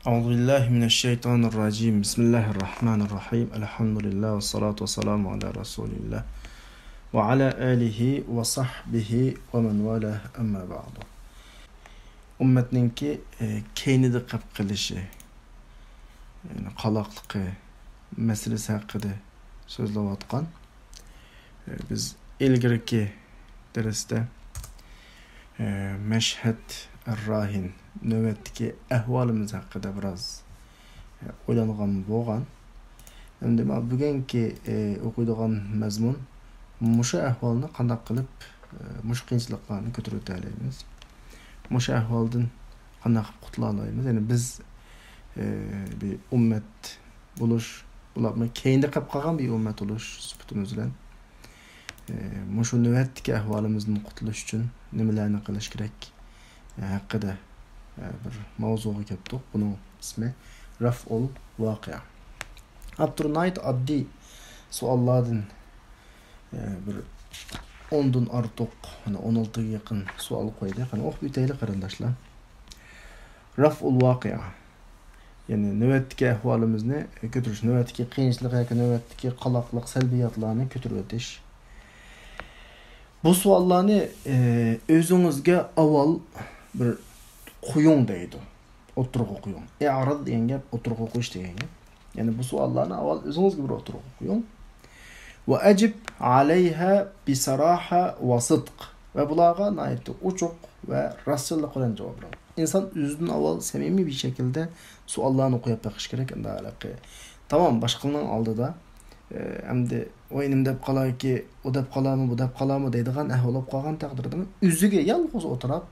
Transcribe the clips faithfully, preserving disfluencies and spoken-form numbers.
أعوذ بالله من الشيطان الرجيم. بسم الله الرحمن الرحيم. الحمد لله والصلاة والسلام على رسول الله وعلى آله وصحبه ومن والاه، أما بعد. ئۈممەتنىڭكى، ئە، كەينىدە قېلىپ قېلىشى، يەنى قالاقلىقى مەسىلىسى ھەققىدە سۆزلەۋاتقان. ئە، بىز ئىلگىرىكى دەرستە، ئە، مەشھەد راھىن، نۆۋەتتىكى ئەھۋالىمىز ھەققىدە بىراز، ئە، ئويلانغان بولغان. ئەمدى مانا بۈگۈنكى، ئە، ئوقۇيدىغان مەزمۇن مۇشۇ ئەھۋالنى قانداق قىلىپ، ئە، مۇشۇ قىيىنچىلىقلارنى كۆتۈرۈۋېتەلەيمىز؟ مۇشۇ ئەھۋالدىن قانداق قىلىپ قۇتۇلالايمىز؟ يەنى بىز، ئە، بىر ئۈممەت بولۇش، بولۇپمۇ كەينىدە قېلىپ قالغان بىر ئۈممەت بولۇش سۈپىتىمىز بىلەن، ئە، مۇشۇ نۆۋەتتىكى ئەھۋالىمىزدىن قۇتۇلۇش ئۈچۈن نېمىلەرنى قىلىش كېرەك، ئە، ھەققىدە، ئە، بىر ماۋزۇغا كەپتۇق. بۇنىڭ ئىسمى رەفئۇل ۋاقىئە. ئاپتور ناھايىتى ئاددىي سوئاللاردىن، ئە، بىر ئوندىن ئارتۇق، مانا ئون ئالتىگە يېقىن سوئال قويدى. قېنى ئوقۇپ ئۆتەيلى، قېرىنداشلار. رەفئۇل ۋاقىئە. يەنى نۆۋەتتىكى ئەھۋالىمىزنى كۆتۈرۈش، نۆۋەتتىكى قىيىنچىلىق ياكى نۆۋەتتىكى قالاقلىق، سەلبىياتلارنى كۆتۈرۈۋېتىش. بۇ سوئاللارنى، ئى، ئۆزىڭىزگە ئاۋۋال بىر قويۇڭ دەيدۇ. ئوتتۇرىغا قويۇڭ. ئىئرىز دېگەن گەپ ئوتتۇرىغا قويۇش دېگەن گەپ. يەنى بۇ سوئاللارنى ئاۋۋال ئۆزىڭىزگە بىر ئوتتۇرىغا قويۇڭ. ۋە ئەجىب ئەلەيھا بىساراھە ۋە سىدق. ۋە بۇلارغا ناھايىتى ئوچۇق ۋە راستچىللىق بىلەن جاۋاب بېرىڭ. ئىنسان ئۆزىدىن ئاۋۋال سەمىمىي بىر شەكىلدە سوئاللارنى قويۇپ بېقىش كېرەك. ئەمدى ھېلىقى، تامام باشقىلارنىڭ ئالدىدا، ئە، ئەمدى ۋاي نېمە دەپ قالايكى، ئۇ دەپ قالارمۇ، بۇ دەپ قالارمۇ دەيدىغان ئەھۋال بولۇپ قالغان تەقدىردىمۇ ئۆزىگە يالغۇز ئولتۇراپ،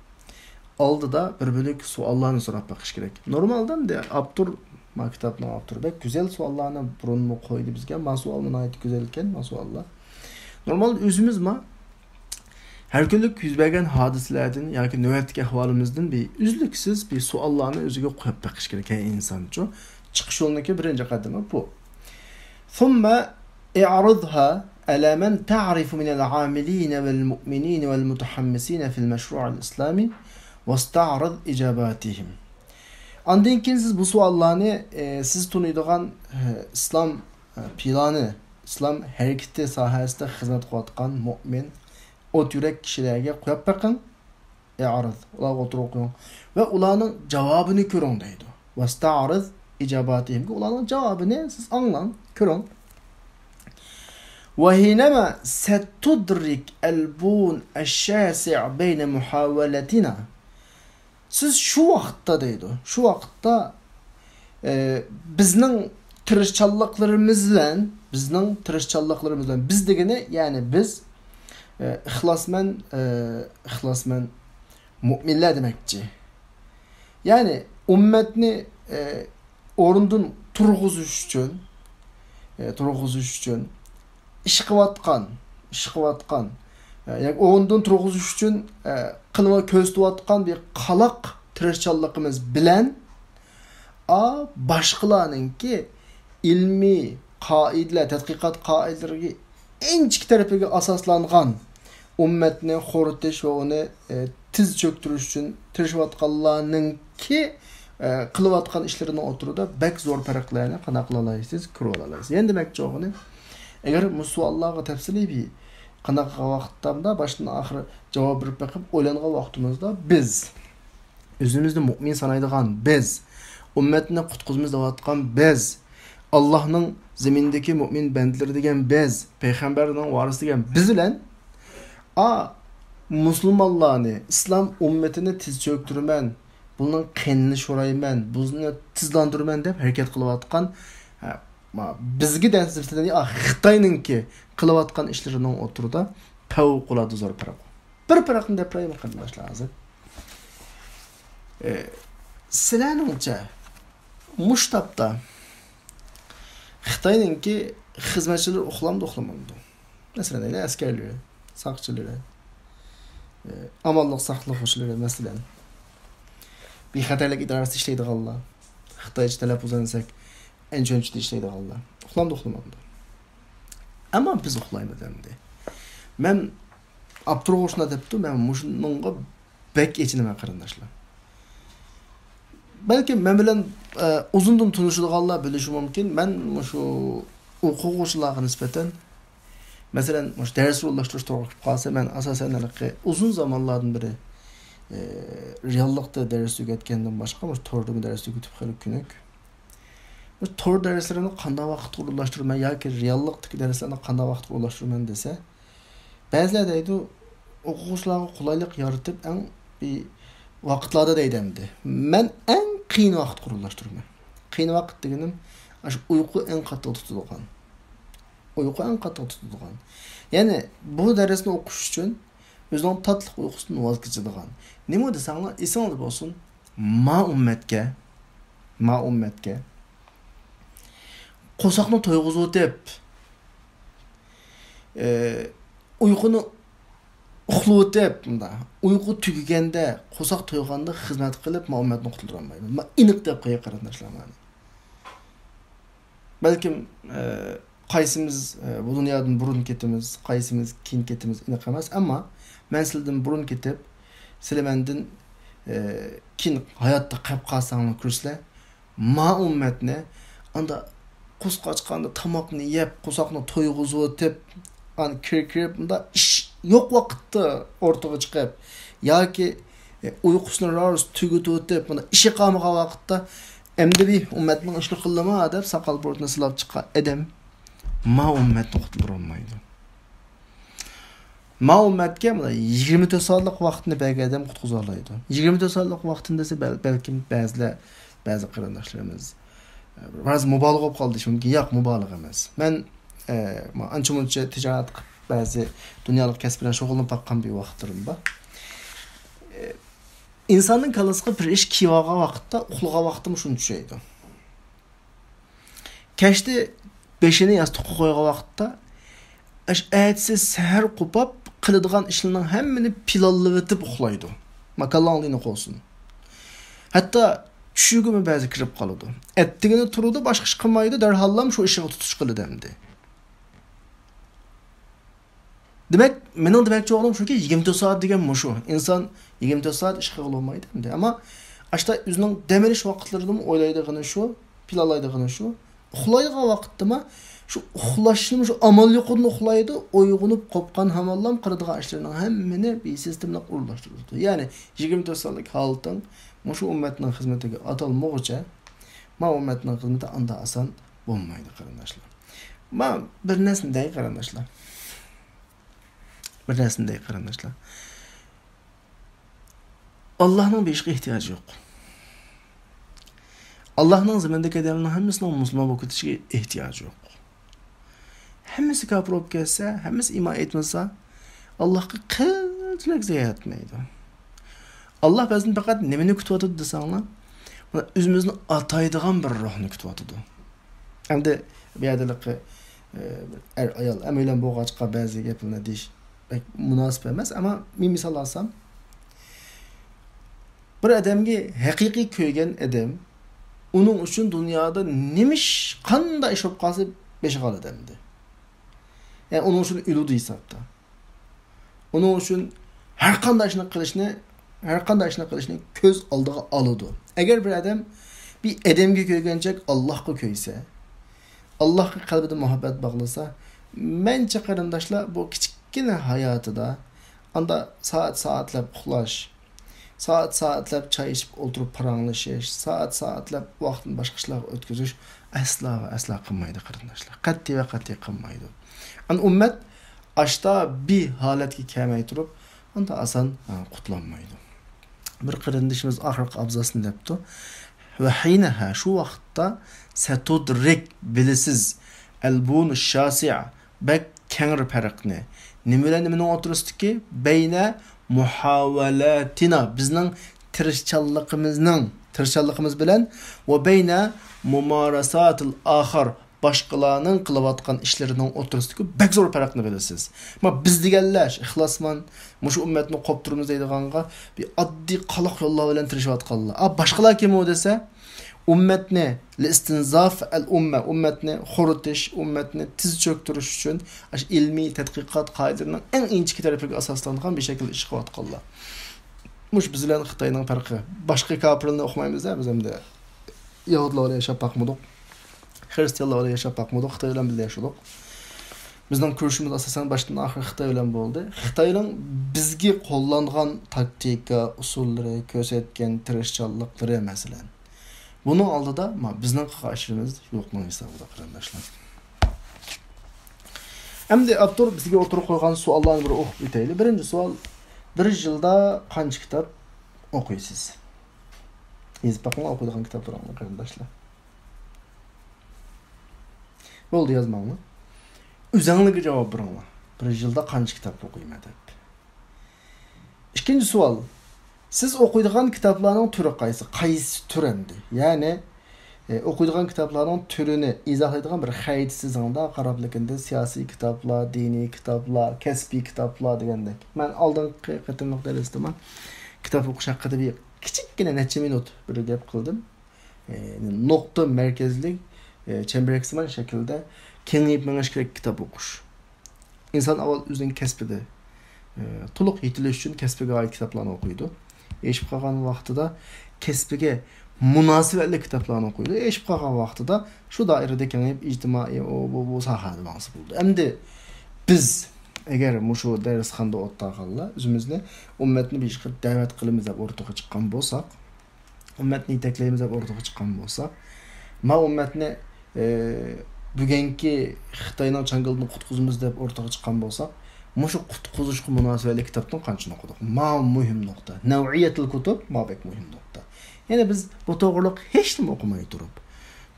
ئالدىدا بىر بۆلەك سوئاللارنى سوراپ بېقىش كېرەك. نورمالدا ئەمدى ئاپتور، ما كىتابنىڭ ئاپتورى بەك گۈزەل سوئاللارنى بۇرۇنمۇ قويدى بىزگە. ما سوئالمۇ ناھايىتى گۈزەل ئىكەن، ما سوئاللار. نورمالدا ئۆزىمىز ما ھەر كۈنلۈك يۈز بەرگەن ھادىسىلەردىن ياكى نۆۋەتتىكى ئەھۋالىمىزدىن بىر ئۈزلۈكسىز بىر سوئاللارنى ئۆزىگە قويۇپ بېقىش كېرەك ھەر ئىنسانچۇ. چىقىش يولىنىڭكى بىرىنچى قەدىمى بۇ. ثم اعرضها على من تعرف من العاملين والمؤمنين والمتحمسين في المشروع الإسلامي واستعرض إجاباتهم. ئاندىن كېيىن سىز بۇ سوئاللارنى، ئى، سىز تونۇيدىغان، ئى، ئىسلام، ئى، پىلانى، ئىسلام ھەرىكىتى ساھەسىدە خىزمەت قىلىۋاتقان مۆمىن، ئوت يۈرەك كىشىلەرگە قويۇپ بېقىڭ. ئەرز، ئۇلارغا ئوتتۇرىغا قويۇڭ. ۋە ئۇلارنىڭ جاۋابىنى كۆرۈڭ دەيدۇ. ۋەستەرىز ئىجاباتىھىم. ئۇلارنىڭ جاۋابىنى سىز ئاڭلاڭ، كۆرۈڭ. وحينما ستدرك البون الشاسع بين محاولاتنا. سىز شۇ ۋاقىتتا دەيدۇ، شۇ ۋاقىتتا، ئە، بىزنىڭ تىرىشچانلىقلىرىمىز بىلەن، بىزنىڭ تىرىشچانلىقلىرىمىز بىلەن، بىز دېگىنى، يەنى بىز، ئە، ئىخلاسمەن، ئە، ئىخلاسمەن مۆمىنلەر دېمەكچى. يەنى ئۈممەتنى، ئە، ئورنىدىن تۇرغۇزۇش ئۈچۈن، ئە، تۇرغۇزۇش ئۈچۈن ئىش قىلىۋاتقان، ئىش قىلىۋاتقان، ئە، ياكى ئورنىدىن تۇرغۇزۇش ئۈچۈن، ئە، قىلىۋ-، كۆرسىتىۋاتقان بىر قالاق تىرىشچانلىقىمىز بىلەن، ئا، باشقىلارنىڭكى ئىلمىي قائىدىلەر، تەتقىقات قائىدىلىرىگە ئىنچىكە تەرىپىگە ئاساسلانغان ئۈممەتنى خورىتىش ۋە ئۇنى، ئە، تىز چۆكتۈرۈش ئۈچۈن تىرىشىۋاتقانلارنىڭكى، ئە، قىلىۋاتقان ئىشلىرىنىڭ ئوتتۇرىدا بەك زور پەرقلەرنى قانداق قىلالايسىز، كۆرۈۋالالايسىز. يەنە دېمەكچى بولغىنى، ئەگەر مۇشۇ سوئاللارغا تەپسىلىي بىر قانداق ۋاقىتتا باشتىن ئاخىر جاۋاب بېرىپ بېقىپ ئويلانغان ۋاقتىمىزدا بىز ئۆزىمىزنى مۆمىن سانايدىغان بىز، ئۈممەتنى قۇتقۇزىمىز دەۋاتقان بىز، ئاللاھنىڭ زېمىندىكى مۆمىن بەندىلىرى دېگەن بىز، پەيغەمبەرنىڭ ۋارىسى دېگەن بىز بىلەن، ئا، مۇسۇلمانلارنى، ئىسلام ئۈممىتىنى تىز چۆكتۈرىمەن، بۇنىڭ قېنىنى شورايمەن، بۇنى تىزلاندۇرىمەن دەپ ھەرىكەت قىلىۋاتقان، ھە، ما-، بىزگە دەنسىتىلگەن، ئا، خىتاينىڭكى قىلىۋاتقان ئىشلىرىنىڭ ئوتتۇرىدا پەۋقۇلئاددە زور پەرق. بىر پەرقنى دەپ بېرەيمۇ قېرىنداشلار ھازىر. ئە، سىلەرنىڭچە مۇشۇ تاپتا خىتاينىڭكى خىزمەتچىلىرى ئۇخلامدۇ، ئۇخلىمامدۇ؟ مەسىلەن، ئەسكەرلىرى، ساقچىلىرى، ئە، ئامانلىق ساقلىغۇچىلىرى، مەسىلەن، بىخەتەرلىك ئىدارىسىدە ئىشلەيدىغانلار، خىتايچە تەلەپپۇزلانساق، ئەنچۈەنچىدە ئىشلەيدىغانلار ئۇخلامدۇ، ئۇخلىمامدۇ؟ ئەمما بىز ئۇخلايمىز ئەمدى. مەن ئاپتورغا شۇنداق دەپتۇ، مەن مۇشۇنىڭغا بەك ئېچىنىمەن، قېرىنداشلار. بەلكىم مەن بىلەن، ئە، ئۇزۇندىن تونۇشىدىغانلار بىلىشى مۇمكىن، مەن مۇشۇ ئوقۇغۇچىلارغا نىسبەتەن، مەسىلەن، مۇشۇ دەرس ئورۇنلاشتۇرۇش توغرا كېلىپ قالسا، مەن ئاساسەن ھېلىقى ئۇزۇن زامانلاردىن بېرى، ئە، رېئاللىقتا دەرس ئۆگەتكەندىن باشقا، مۇشۇ توردىمۇ دەرس ئۆگىتىپ خېلى كۆنۈك. مۇشۇ تور دەرسلىرىنى قانداق ۋاقىتقا ئورۇنلاشتۇرىمەن ياكى رېئاللىقتىكى دەرسلەرنى قانداق ۋاقىتقا ئورۇنلاشتۇرىمەن دېسە، بەزىلەر دەيدۇ، ئوقۇغۇچىلارغا قولايلىق يارىتىپ، ئەڭ بىر ۋاقىتلاردا دەيدۇ ئەمدى. مەن ئەڭ قىيىن ۋاقىتقا ئورۇنلاشتۇرىمەن. قىيىن ۋاقىت دېگىنىم، ئاشۇ ئۇيقۇ ئەڭ قاتتىق تۇتىدىغان. ئۇيقۇ ئەڭ قاتتىق تۇتىدىغان. يەنى بۇ دەرسنى ئوقۇش ئۈچۈن ئۆزىنىڭ تاتلىق ئۇيقۇسىدىن ۋاز كېچىدىغان. نېمە دېسەڭلار، ئېسىڭلار بولسۇن، ما ئۈممەتكە، ما ئۈممەتكە قورساقنى تويغۇزۇۋېتىپ، ئە، ئۇيقۇنى ئۇخلىۋېتىپ، مۇنداق، ئۇيقۇ تۈگىگەندە، قورساق تويغاندا خىزمەت قىلىپ، ما ئۈممەتنى قۇتۇلدۇرالمايدۇ. ما ئېنىق دەپ قوياي، قېرىنداشلار، مانا. بەلكىم، ئە، قايسىمىز، ئە، بۇ دۇنيادىن بۇرۇن كېتىمىز، قايسىمىز كېيىن كېتىمىز، ئېنىق ئەمەس. ئەمما مەن سىلەردىن بۇرۇن كېتىپ، سىلەر مەندىن، ئە، كېيىن ھاياتتا قېلىپ قالساڭلار كۆرىسىلەر، ما ئۈممەتنى ئاندا قورسىقى ئاچقاندا تاماقنى يەپ، قورساقنى تويغۇزۇۋېتىپ، ئان كىر كىرىپ، مۇنداق ئىش يوق ۋاقىتتا ئورتىغا چىقىپ، ياكى، ئە، ئۇيقۇسىنى رارس تۈگىتىۋېتىپ، مۇنداق ئىشى قالمىغان ۋاقىتتا، ئەمدى بى ئۈممەتنىڭ ئىشىنى قىلدىما دەپ ساقال بۇرۇتىنى سىلاپ چىققان ئادەم ما ئۈممەتنى قۇتۇلدۇرالمايدۇ. ما ئۈممەتكە مانا يىگىرمە تۆت سائەتلىك ۋاقىتنى بەرگەن ئادەم قۇتقۇزالايدۇ. يىگىرمە تۆت سائەتلىك ۋاقىتنى دېسە، بەل-، بەلكىم بەزىلەر، بەزى قېرىنداشلىرىمىز، ئە، بىراز مۇبالىغە بولۇپ قالدى دېيىشى مۇمكىن. ياق، مۇبالىغە ئەمەس. مەن، ئە، ما-، ئانچە مۇنچە تىجارەت قىلىپ، بەزى دۇنيالىق كەسىپ بىلەن شۇغۇللىنىپ باققان بىر ۋاقىتلىرىم بار. ئە، ئىنساننىڭ كاللىسىغا بىر ئىش كىرىۋالغان ۋاقىتتا، ئۇخلىغان ۋاقىتتىمۇ شۇنى چۈشەيدۇ. كەچتە بېشىنى ياستۇققا قويغان ۋاقىتتا، ئەش-، ئەتىسى سەھەر قوپاپ قىلىدىغان ئىشلىرىنىڭ ھەممىنى پىلانلىۋېتىپ ئۇخلايدۇ. ماكاللا ئاڭلىنى قويسۇن. ھەتتا چۈشىگىمۇ بەزى كىرىپ قالىدۇ. ئەتىگىنى تۇرىدۇ، باشقا ئىش قىلمايدۇ، دەرھاللام شۇ ئىشىغا تۇتۇش قىلىدۇ ئەمدى. دېمەك، مېنىڭ دېمەكچى بولغىنىم شۇكى، يىگىرمە تۆت سائەت دېگەن مۇشۇ. ئىنسان يىگىرمە تۆت سائەت ئىش قىلغىلى بولمايدۇ ئەمدى. ئەمما ئاشتا ئۆزىنىڭ دەم ئېلىش ۋاقىتلىرىدىمۇ ئويلايدىغىنى شۇ، پىلانلايدىغىنى شۇ. ئۇخلايدىغان ۋاقىتتىمۇ شۇ ئۇخلاشنىمۇ شۇ ئامال يوقىدىن ئۇخلايدۇ، ئويغىنىپ قوپقان ھامانلام قىلىدىغان ئىشلىرىنىڭ ھەممىنى بىسىستېمىلىق ئورۇنلاشتۇرۇۋېتىدۇ. يەنى يىگىرمە تۆت سائەتلىك ھالىتىڭ مۇشۇ ئۈممەتنىڭ خىزمىتىگە ئاتالمىغۇچە، ما ئۈممەتنىڭ خىزمىتى ئاندا ئاسان بولمايدۇ، قېرىنداشلار. ما بىر نەرسىنى دەي، قېرىنداشلار. بىر نەرسىنى دەي، قېرىنداشلار. ئاللاھنىڭ بېشىغا ئېھتىياجى يوق. ئاللاھنىڭ زېمىندىكى ئادەملەرنىڭ ھەممىسىنىڭ مۇسۇلمان بولۇپ كېتىشىگە ئېھتىياجى يوق. ھەممىسى كاپىر بولۇپ كەتسە، ھەممىسى ئىمان ئېيتمىسا، ئاللاھقا قىلچىلىك زىيان يەتمەيدۇ. ئاللاھ بىزدىن پەقەت نېمىنى كۈتۈۋاتىدۇ دېسەڭلار، مانا ئۆزىمىزنى ئاتايدىغان بىر روھنى كۈتۈۋاتىدۇ. ئەمدى بۇ يەردە ھېلىقى، ئە، ئەر-ئايال، ھەممەيلەن بولغاچقا بەزى گەپلەرنى دېيىش بەك مۇناسىپ ئەمەس، ئەمما مەن مىسال ئالسام، بىر ئادەمگە ھەقىقىي كۆيگەن ئادەم ئۇنىڭ ئۈچۈن دۇنيادا نېمە ئىش، قانداق ئىش بولۇپ قالسا بېشىغا ئالىدۇ ئەمدى. يەنى ئۇنىڭ ئۈچۈن ئۆلىدۇ ھېسابتا. ئۇنىڭ ئۈچۈن ھەر قانداق ئىشنى قىلىشنى، ھەر قانداق ئىشنى قىلىشنى كۆز ئالدىغا ئالىدۇ. ئەگەر بىر ئادەم بىر ئادەمگە كۆيگەنچەك ئاللاھقا كۆيسە، ئاللاھقا قەلبىدە مۇھەببەت باغلىسا، مەنچە قېرىنداشلار بۇ كىچىككىنە ھاياتىدا ئاندا سائەت-سائەتلەپ ئۇخلاش، سائەت-سائەتلەپ چاي ئىچىپ ئولتۇرۇپ پاراڭلىشىش، سائەت-سائەتلەپ ۋاقتىنى باشقا ئىشلارغا ئۆتكۈزۈش ئەسلا ۋە ئەسلا قىلمايدۇ، قېرىنداشلار. قەتئىي ۋە قەتئىي قىلمايدۇ. ئەمدى ئۈممەت ئاشتا بىر ھالەتكە كەلمەي تۇرۇپ، ئاندا ئاسان، ھە، قۇتۇلالمايدۇ. بىر قېرىندىشىمىز ئاخىرقى ئابزاسنى دەپتۇ. ۋە ھىينەھا، شۇ ۋاقىتتا، سەتۇدرىك، بىلىسىز، ئەلبۇنۇ شاسىئ، بەك كەڭرى پەرقنى. نېمە بىلەن نېمىنىڭ ئوتتۇرىسىدىكى؟ بەينە مۇھاۋەلاتىنا، بىزنىڭ تىرىشچانلىقىمىزنىڭ، تىرىشچانلىقىمىز بىلەن، ۋە بەينە مۇماراساتىل ئاخار، باشقىلارنىڭ قىلىۋاتقان ئىشلىرىنىڭ ئوتتۇرىسىدىكى بەك زور پەرقنى بىلىسىز. ما بىز دېگەنلەر ئىخلاسمەن، مۇشۇ ئۈممەتنى قوپتۇرىمىز دەيدىغانغا بىر ئاددىي قالاق يوللار بىلەن تىرىشىۋاتقانلار. ئا، باشقىلار كىم ئۇ دېسە، ئۈممەتنى، لىستىنزاف ئەل ئۈممە، ئۈممەتنى خورىتىش، ئۈممەتنى تىز چۆكتۈرۈش ئۈچۈن ئاشۇ ئىلمىي تەتقىقات قائىدىلىرىنىڭ ئەڭ ئىنچىكە تەرىپىگە ئاساسلانغان بىر شەكىلدە ئىش قىلىۋاتقانلار. مۇشۇ بىز بىلەن خىتاينىڭ پەرقى. باشقا كاپىرلارنى ئوقۇمايمىز-دە، بىز ئەمدى يەھۇدلار بىلەن ياشاپ باقمىدۇق. خرىستىيانلار بىلەن ياشاپ باقمىدۇق. خىتاي بىلەن بىللە ياشىدۇق. بىزنىڭ كۈرىشىمىز ئاساسەن باشتىن ئاخىر خىتاي بىلەن بولدى. خىتاينىڭ بىزگە قوللانغان تاكتىكا، ئۇسۇللىرى، كۆرسەتكەن تىرىشچانلىقلىرى، مەسىلەن، بۇنىڭ ئالدىدا ما-، بىزنىڭ قىلغان ئىشلىرىمىز يوقنىڭ ھېسابىدا، قېرىنداشلار. ئەمدى ئاپتور بىزگە ئوتتۇرىغا قويغان سوئاللارنى بىر ئوقۇپ ئۆتەيلى. بىرىنچى سوئال، بىر يىلدا قانچە كىتاب ئوقۇيسىز؟ يېزىپ باقىڭلار ئوقۇيدىغان كىتابلىرىڭلارنى، قېرىنداشلار. بولدى، يازماڭلار. ئۆزەڭلارگە جاۋاب بېرىڭلار. بىر يىلدا قانچە كىتاب ئوقۇيمەن دەپ. ئىككىنچى سوئال. سىز ئوقۇيدىغان كىتابلارنىڭ تۈرى قايسى؟ قايسى تۈر ئەمدى؟ يەنى، ئى، ئوقۇيدىغان كىتابلارنىڭ تۈرىنى ئىزاھلايدىغان بىر خەرىتە سىزىڭدا قاراپ، لېكىن سىياسىي كىتابلار، دىنىي كىتابلار، كەسپىي كىتابلار دېگەندەك. مەن ئالدىنقى قېتىملىق دەرستىمۇ كىتاب ئوقۇش ھەققىدە بىر كىچىككىنە نەچچە مىنۇت بىر گەپ قىلدىم. ئى، نۇقتا مەركەزلىك، ئى، چەمبىرەكسىمان شەكىلدە كېڭىيىپ مېڭىش كېرەك كىتاب ئوقۇش. ئىنسان ئاۋۋال ئۆزىنىڭ كەسپىدە، ئى، تولۇق يېتىلىش ئۈچۈن كەسپىگە ئائىت كىتابلارنى ئوقۇيدۇ. ئېشىپ قالغان ۋاقتىدا كەسپىگە مۇناسىۋەتلىك كىتابلارنى ئوقۇيدۇ. ئېشىپ قالغان ۋاقتىدا شۇ دائىرىدە كېڭىيىپ، ئىجتىمائىي، ئۇ، بۇ، بۇ ساھەدە ماڭسا بولىدۇ. ئەمدى بىز ئەگەر مۇشۇ دەرسخانىدا ئولتۇرغانلار ئۆزىمىزنى ئۈممەتنى بىر ئىشقا دەۋەت قىلىمىز دەپ ئورتىغا چىققان بولساق، ئۈممەتنى يېتەكلەيمىز دەپ ئورتىغا چىققان بولساق، ما ئۈممەتنى، ئى، بۈگۈنكى خىتاينىڭ چاڭگىلىدىن قۇتقۇزىمىز دەپ ئورتىغا چىققان بولساق، مۇشۇ قۇتقۇزۇشقا مۇناسىۋەتلىك كىتابتىن قانچىنى ئوقۇدۇق؟ ما مۇھىم نۇقتا. نەۋئىيەتۇل كۇتۇب، ما بەك مۇھىم نۇقتا. يەنى بىز بۇ توغرىلىق ھېچنېمە ئوقۇماي تۇرۇپ،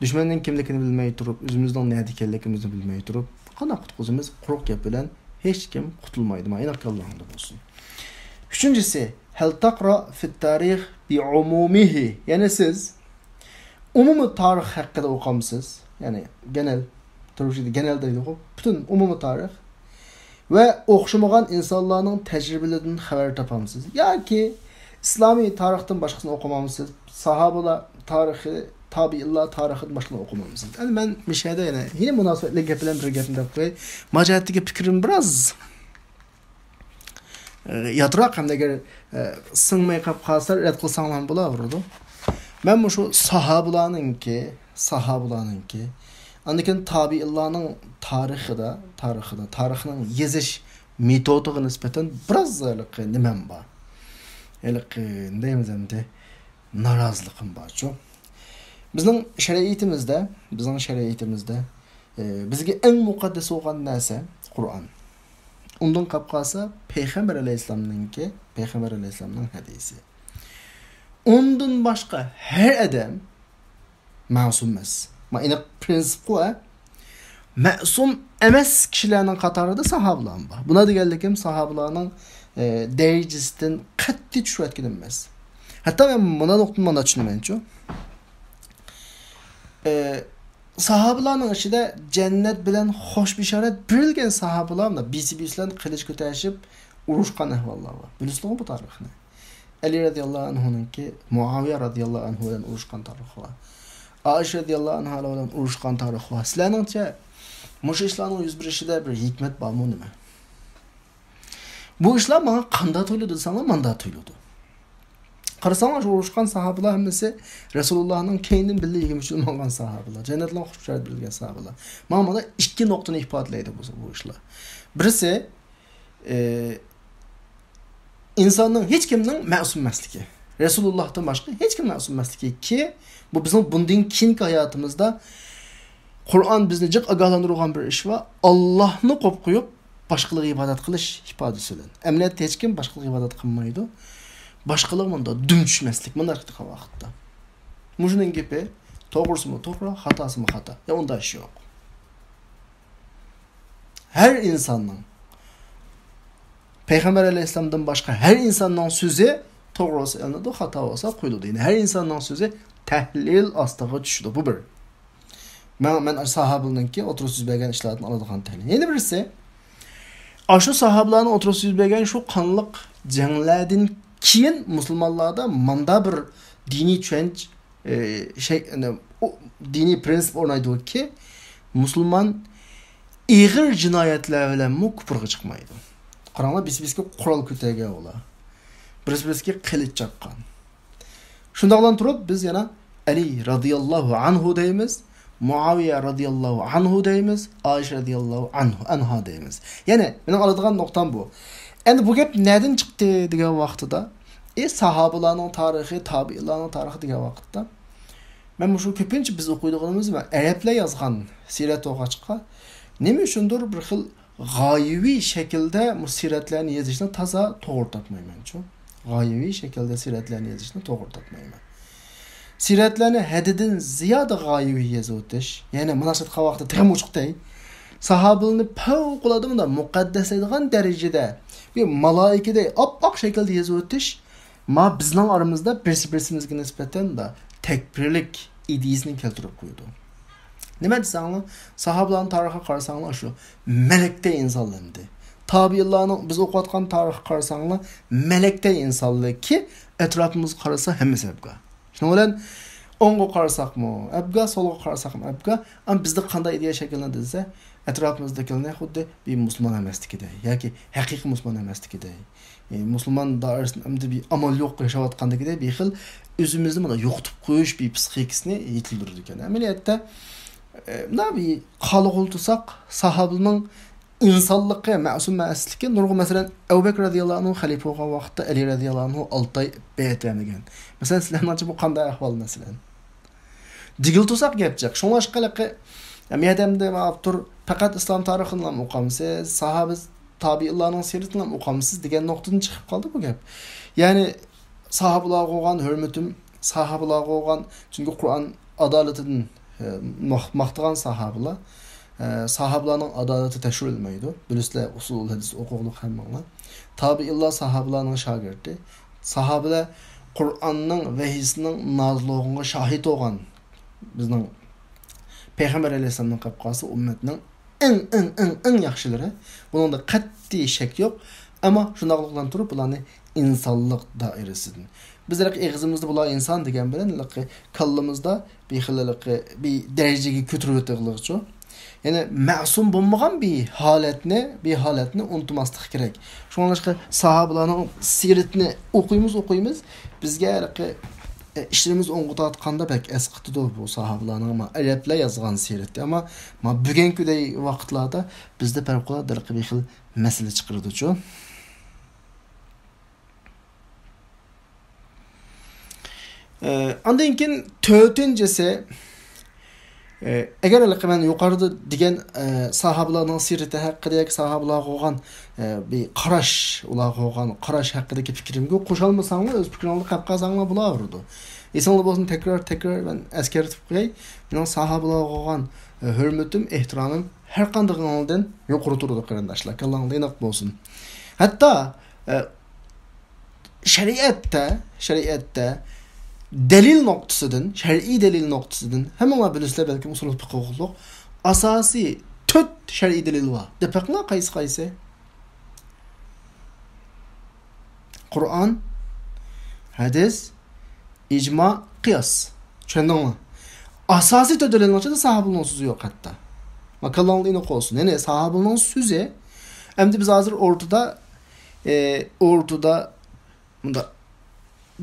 دۈشمەننىڭ كىملىكىنى بىلمەي تۇرۇپ، ئۆزىمىزنىڭ نەدە ئىكەنلىكىمىزنى بىلمەي تۇرۇپ، قانداق قۇتقۇزىمىز؟ قۇرۇق گەپ بىلەن ھېچكىم قۇتۇلمايدۇ. ما ئېنىق كاللاڭدا بولسۇن. ئۈچىنچىسى، هل تقرأ في التاريخ بعمومه؟ يەنى سىز ئومۇمىي تارىخ ھەققىدە ئوقامسىز؟ يەنى گېنېل، تۈركچىدە گېنېل دەيدىغۇ، پۈتۈن ئومۇمىي تارىخ ۋە ئوخشىمىغان ئىنسانلارنىڭ تەجرىبىلىرىدىن خەۋەر تاپامسىز؟ ياكى ئىسلامىي تارىختىن باشقىسىنى ئوقۇمامسىز؟ ساھابىلار تارىخى، تابىئىنلار تارىخىدىن باشقىنى ئوقۇمامسىز؟ ئەمدى مەن مۇشۇ يەردە يەنە، يەنە مۇناسىۋەتلىك گەپ بىلەن بىر گەپنى دەپ قوياي. ما جەھەتتىكى پىكرىم بىراز ئى، ياتراق ھەمدە ئەگەر، ئى، سىڭمەي قاپ قالسا رەت قىلساڭلارمۇ بولاۋېرىدۇ. مەن مۇشۇ ساھابىلارنىڭكى، ساھابىلارنىڭكى، ئاندىن كېيىن تابىئىنلارنىڭ تارىخىدا، تارىخىدا، تارىخنىڭ يېزىش مېتودىغا نىسبەتەن بىراز ھېلىقى نېمەم بار. ھېلىقى نېمە دەيمىز ئەمدى، نارازىلىقىم بارچۇ. بىزنىڭ شەرىئىتىمىزدە، بىزنىڭ شەرىئىتىمىزدە ئى، بىزگە ئەڭ مۇقەددەس بولغان نەرسە قۇرئان. ئۇندىن قاپ قالسا پەيغەمبەر ئەلەيھىسسالامنىڭكى، پەيغەمبەر ئەلەيھىسسالامنىڭ ھەدىسى. ئۇندىن باشقا ھەر ئادەم مەسۇم ئەمەس. ما ئېنىق پرىنسىپ قۇ، ھە؟ مەسۇم ئەمەس كىشىلەرنىڭ قاتارىدا ساھابىلارمۇ بار. بۇنى دېگەنلىكىم ساھابىلارنىڭ، ئى، دەرىجىسىدىن قەتئىي چۈشۈۋەتكىنىم ئەمەس. ھەتتا مەن مانا نۇقتىنى مانا چۈشىنىمەنچۇ. ئى، ساھابىلارنىڭ ئىچىدە جەننەت بىلەن خوش بېشارەت بېرىلگەن ساھابىلار، مانا، بىسى بىسى بىلەن قىلىچ كۆتەرۈشۈپ ئۇرۇشقان ئەھۋاللار بار. بىلىسىلىغۇ بۇ تارىخنى. ئەلى رەزىياللاھۇ ئەنھۇنىڭكى مۇئاۋىيە رەزىياللاھۇ ئەنھۇ بىلەن ئۇرۇشقان تارىخى بار. ئائىشە رەزىياللاھۇ ئەنھا بىلەن ئۇرۇشقان تارىخى بار. سىلەرنىڭچە، مۇشۇ ئىشلارنىڭ يۈز بېرىشىدە بىر ھېكمەت بارمۇ نېمە؟ بۇ ئىشلار ماڭا قانداق تۇيۇلىدۇ دېسەڭلار، مانداق تۇيۇلىدۇ. قارىساڭلار، شۇ ئۇرۇشقان ساھابىلار ھەممىسى رەسۇلۇللانىڭ كەينىدىن بىللە يىگىرمە يىل ماڭغان ساھابىلار، جەننەتلەرنىڭ خۇشبۇشارەت بىلگەن ساھابىلار. ماڭا مانا ئىككى نۇقتىنى ئىپادىلەيدۇ بۇ، بۇ ئىشلار. بىرسى، ئى، ئىنساننىڭ، ھېچكىمنىڭ مەسۇم ئەمەسلىكى. رەسۇلۇللاھتىن باشقا ھېچكىم مەسۇم ئەمەسلىكى. كى، بۇ بىزنىڭ بۇندىن كېيىنكى ھاياتىمىزدا قۇرئان بىزنى جىق ئاگاھلاندۇرغان بىر ئىش بار. ئاللاھنى قويۇپ قويۇپ، باشقىلارغا ئىبادەت قىلىش ئىپادىسى بىلەن. ئەمەلىيەتتە ھېچكىم باشقىلارغا ئىبادەت قىلمايدۇ. باشقىلار مۇنداق دۈم چۈشمەسلىك، مۇنداق قىلغان ۋاقىتتا. مۇشۇنىڭ گېپى توغرىسىمۇ توغرا، خاتاسىمۇ خاتا. يا ئۇنداق ئىش يوق. ھەر ئىنساننىڭ، پەيغەمبەر ئەلەيھىسسالامدىن باشقا ھەر ئىنساننىڭ سۆزى توغرا بولسا ئېلىنىدۇ، خاتا بولسا قويۇلىدۇ. يەنى ھەر ئىنساننىڭ سۆزى تەھلىل ئاستىغا چۈشىدۇ. بۇ بىر. مەن، مەن ساھابىلارنىڭكى ئوتتۇرىسىدا يۈز بەرگەن ئىشلاردىن ئالىدىغان تەھلىل. يەنە بىرسى، ئاشۇ ساھابىلارنىڭ ئوتتۇرىسىدا يۈز بەرگەن شۇ قانلىق جەڭلەردىن كېيىن مۇسۇلمانلاردا ماندا بىر دىنىي چۈشەنچە، ئى، شەي-، ئەنە، ئۇ، دىنىي پرىنسىپ ئورنايدۇكى، مۇسۇلمان ئېغىر جىنايەتلەر بىلەنمۇ كۇپۇرغا چىقمايدۇ. قاراڭلار، بىس-بىسكە قورال كۆتەرگەن ئۇلار. بىرسى-بىرسىگە قىلىچ چاققان. شۇنداقلا تۇرۇپ، بىز يەنە ئەلى رازىياللاھۇ ئەنھۇ دەيمىز، مۇئاۋىيە رازىياللاھۇ ئەنھۇ دەيمىز، ئائىشە رازىياللاھۇ ئەنھۇ، ئەنھا دەيمىز. يەنى، مېنىڭ ئالىدىغان نۇقتام بۇ. ئەمدى بۇ گەپ نەدىن چىقتى دېگەن ۋاقتىدا، ئى، ساھابىلارنىڭ تارىخى، تابىئىنلارنىڭ تارىخى دېگەن ۋاقىتتا، مەن مۇشۇ كۆپىنچە بىز ئوقۇيدىغىنىمىز ۋە ئەرەبلەر يازغان سىرەت بولغاچقا، نېمە ئۈچۈندۇر بىر خىل غايىۋى شەكىلدە بۇ سىرەتلەرنى يېزىشنى تازا توغرا تاپمايمەنچۇ. غايىۋى شەكىلدە سىرەتلەرنى يېزىشنى توغرا تاپمايمەن. سىرەتلەرنى ھەددىدىن زىيادە غايىۋى يېزىۋېتىش، يەنى مۇناسىۋەت قىلغان ۋاقىتتا تېخىمۇ ئوچۇق دەي. ساھابىلىرىنى پەۋقۇلئاددە مۇنداق مۇقەددەسلەيدىغان دەرىجىدە بىر مالائىكىدەك ئاپئاق شەكىلدە يېزىۋېتىش، ما بىزنىڭ ئارىمىزدا بىرسى بىرسىمىزگە نىسبەتەن دا تەكپىرلىك ئىدىيىسىنى كەلتۈرۈپ قويىدۇ. نېمە دېسەڭلار، ساھابىلارنىڭ تارىخىغا قارىساڭلار، شۇ مەلەكتەك ئىنسانلار ئىدى. تابىئىنلارنىڭ، بىز ئوقۇۋاتقان تارىخقا قارىساڭلار، مەلەكتەك ئىنسانلىكى، ئەتراپىمىزغا قارىسا ھەممىسى ئەبگا. شۇنىڭ بىلەن ئوڭغا قارىساقمۇ ئەبگا، سولغا قارىساقمۇ ئەبگا. ئەمما بىزدە قانداق ئىدىيە شەكىللەندى دېسە، ئەتراپىمىزدىكىلەرنى خۇددى بىر مۇسۇلمان ئەمەستىكىدەك ياكى ھەقىقىي مۇسۇلمان ئەمەستىكىدەك، ئى، مۇسۇلمان دائىرىسىدىن ئەمدى بىر ئامال يوق ياشاۋاتقاندىكىدەك بىر خىل ئۆزىمىزنى مانا يوقىتىپ قويۇش بىر پسىخىكىسىنى يېتىلدۈرىدىكەن. ئەمەلىيەتتە، ئى، مۇنداق بىر قارىغۇلتۇرساق، ساھابىنىڭ ئىنسانلىقى، مەسۇم ئەمەسلىكى، نۇرغۇن، مەسىلەن، ئەبۇ بەكرى رەزىياللاھۇ ئەنھۇ خەلىپە بولغان ۋاقىتتا ئەلى رەزىياللاھۇ ئەنھۇ ئالتە ئاي بەيئەت بەرمىگەن. مەسىلەن، سىلەرنىڭچە بۇ قانداق ئەھۋال، مەسىلەن؟ دېگىلى تۇرساق گەپ جىق. شۇڭلاشقا ھېلىقى، ئەم، يەردە ئەمدى ئاپتور پەقەت ئىسلام تارىخىنىلا ئوقۇمسىز، ساھابە تابىئىنلارنىڭ سىرىتىنىلا ئوقۇمسىز دېگەن نۇقتىدىن چىقىپ قالدى بۇ گەپ. يەنى، ساھابىلارغا بولغان ھۆرمىتىم، ساھابىلارغا بولغان، چۈنكى قۇرئان ئادالىتىدىن، ئە، ماق-، ماختىغان ساھابىلار، ئە، ساھابىلارنىڭ ئادالىتى تەكشۈرۈلمەيدۇ. بىلىسىلەر، ئۇسۇل ھەدىس ئوقۇغلۇق ھەممىڭلار. تابىئىنلار ساھابىلارنىڭ شاگىرتى. ساھابىلەر قۇرئاننىڭ ۋەھىيسىنىڭ نازىل بولغىنىغا شاھىت بولغان بىزنىڭ پەيغەمبەر ئەلەيھىسسالامنىڭ قېلىپ قالسا ئۈممەتنىڭ ئەڭ، ئەڭ، ئەڭ، ئەڭ ياخشىلىرى. بۇنىڭدا قەتئىي شەك يوق. ئەمما شۇنداقلىقلارنى تۇرۇپ، بۇلارنى ئىنسانلىق دائىرىسىدىن. بىز ھېلىقى ئېغىزىمىزدا بۇلار ئىنسان دېگەن بىلەن، ھېلىقى كاللىمىزدا بىر خىل ھېلىقى بىر دەرىجىگە كۆتۈرۈۋېتىغلىغىچۇ. يەنى مەسۇم بولمىغان بىر ھالەتنى، بىر ھالەتنى ئۇنتۇماسلىق كېرەك. شۇڭلاشقا ساھابىلارنىڭ سىرىتىنى ئوقۇيمىز، ئوقۇيمىز. بىزگە ھېلىقى، ئە، ئىشلىرىمىز ئوڭغا تارتقاندا بەك ئەسقىتىدۇ بۇ ساھابىلارنىڭ، ما، ئەرەبلەر يازغان سىرىتى. ئەمما، ما، بۈگۈنكىدەك ۋاقىتلاردا بىزدە پەۋقۇلئاددە ھېلىقى بىر خىل مەسىلە چىقىرىدۇچۇ. ئە، ئاندىن كېيىن تۆتىنچىسى، ئە، ئەگەر ھېلىقى مەن يۇقىرىدا دېگەن، ئە، ساھابىلارنىڭ سىرىتى ھەققىدە ياكى ساھابىلارغا بولغان، ئە، بىر قاراش، ئۇلارغا بولغان قاراش ھەققىدىكى پىكرىمگە قوشالمىساڭلار، ئۆز پىكرىڭلارنى قېلىپ قالساڭلار بولۇۋېرىدۇ. ئېسىڭلار بولسۇن، تەكرار، تەكرار مەن ئەسكەرتىپ قوياي. مېنىڭ ساھابىلارغا بولغان، ئە، ھۆرمىتىم، ئېھتىرامىم ھەر قاندىقىڭلاردىن يۇقىرى تۇرىدۇ، قېرىنداشلار. كاللاڭلار ئېنىق بولسۇن. ھەتتا، ئە، شەرىئەتتە، شەرىئەتتە دەلىل نۇقتىسىدىن، شەرئىي دەلىل نۇقتىسىدىن، ھەممىڭلار بىلىسىلەر بەلكىم ئۇسۇل پىقىغا ئۇقۇقلۇق، ئاساسىي تۆت شەرئىي دەلىل بار. دەپ بېقىڭلار، قايسى قايسى؟ قۇرئان، ھەدىس، ئىجما، قىياس. چۈشەندىڭمۇ؟ ئاساسىي تۆت دەلىلنىڭ ئىچىدە ساھابىنىڭ سۆزى يوق ھەتتا. ما، كاللاڭلار ئېنىق بولسۇن. يەنى ساھابىنىڭ سۆزى. ئەمدى بىز ھازىر ئورتىدا، ئى، ئورتىدا مۇنداق،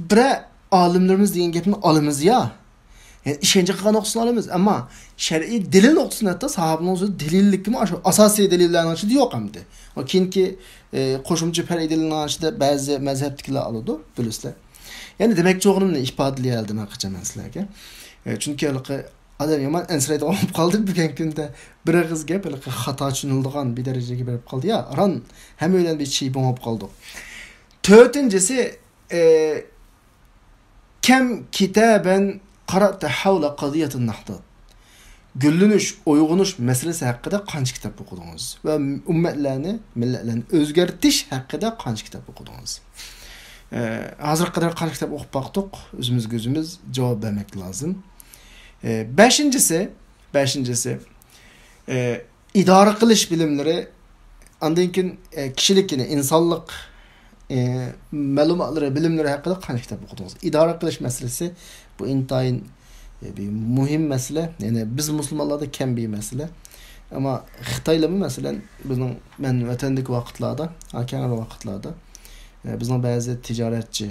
بىرەر ئالىملىرىمىز دېگەن گەپنى ئالىمىز يا. يەنى ئىشەنچ قىلغان نۇقتىسىنى ئالىمىز. ئەمما شەرئىي دەلىل نۇقتىسىدىن ھەتتا ساھابىنىڭ سۆزى دەلىللىكمۇ ئاشۇ ئاساسىي دەلىللەرنىڭ ئىچىدە يوق ئەمدى. ئۇ كېيىنكى، ئى، قوشۇمچە پەرئىي دەلىلنىڭ ئىچىدە بەزى مەزھەپتىكىلەر ئالىدۇ، بىلىسىلەر. يەنى دېمەكچى بولغىنىمنى ئىپادىلىيەلىدىم ھەقىچە مەن سىلەرگە. ئى، چۈنكى ھېلىقى ئادەم يامان ئەنسىرەيدىغان بولۇپ قالدى بۈگۈنكى كۈندە. بىر ئېغىز گەپ ھېلىقى خاتا چۈشىنىلىدىغان بىر دەرىجىگە بېرىپ قالدى. يا، ران ھەممە بىلەن بىر چىبىڭ بولۇپ قالدۇق. تۆتىنچىسى، ئى، كەم كىتابەن قاراتە ھەۋلە قەزىيەتىن نەھدات. گۈللىنىش، ئويغىنىش مەسىلىسى ھەققىدە قانچە كىتاب ئوقۇدىڭىز؟ ۋە ئۈممەتلەرنى، مىللەتلەرنى ئۆزگەرتىش ھەققىدە قانچە كىتاب ئوقۇدىڭىز؟ ئى، ھازىرغا قەدەر قانچە كىتاب ئوقۇپ باقتۇق؟ ئۆزىمىزگە ئۆزىمىز جاۋاب بەرمەك لازىم. ئى، بەشىنچىسى، بەشىنچىسى، ئى، ئىدارە قىلىش بىلىملىرى، ئاندىن كېيىن، ئى، كىشىلىك، يەنى ئىنسانلىق، ئى، مەلۇماتلىرى، بىلىملىرى ھەققىدە قانچە كىتاب ئوقۇدىڭىز؟ ئىدارە قىلىش مەسىلىسى، بۇ ئىنتايىن، ئى، بىر مۇھىم مەسىلە. يەنى بىز مۇسۇلمانلاردا كەم بىر مەسىلە. ئەمما خىتايلارمۇ، مەسىلەن، بىزنىڭ، مەن ۋەتەندىكى ۋاقىتلاردا، ھا، كەڭرى ۋاقىتلاردا، ئە، بىزنىڭ بەزى تىجارەتچى،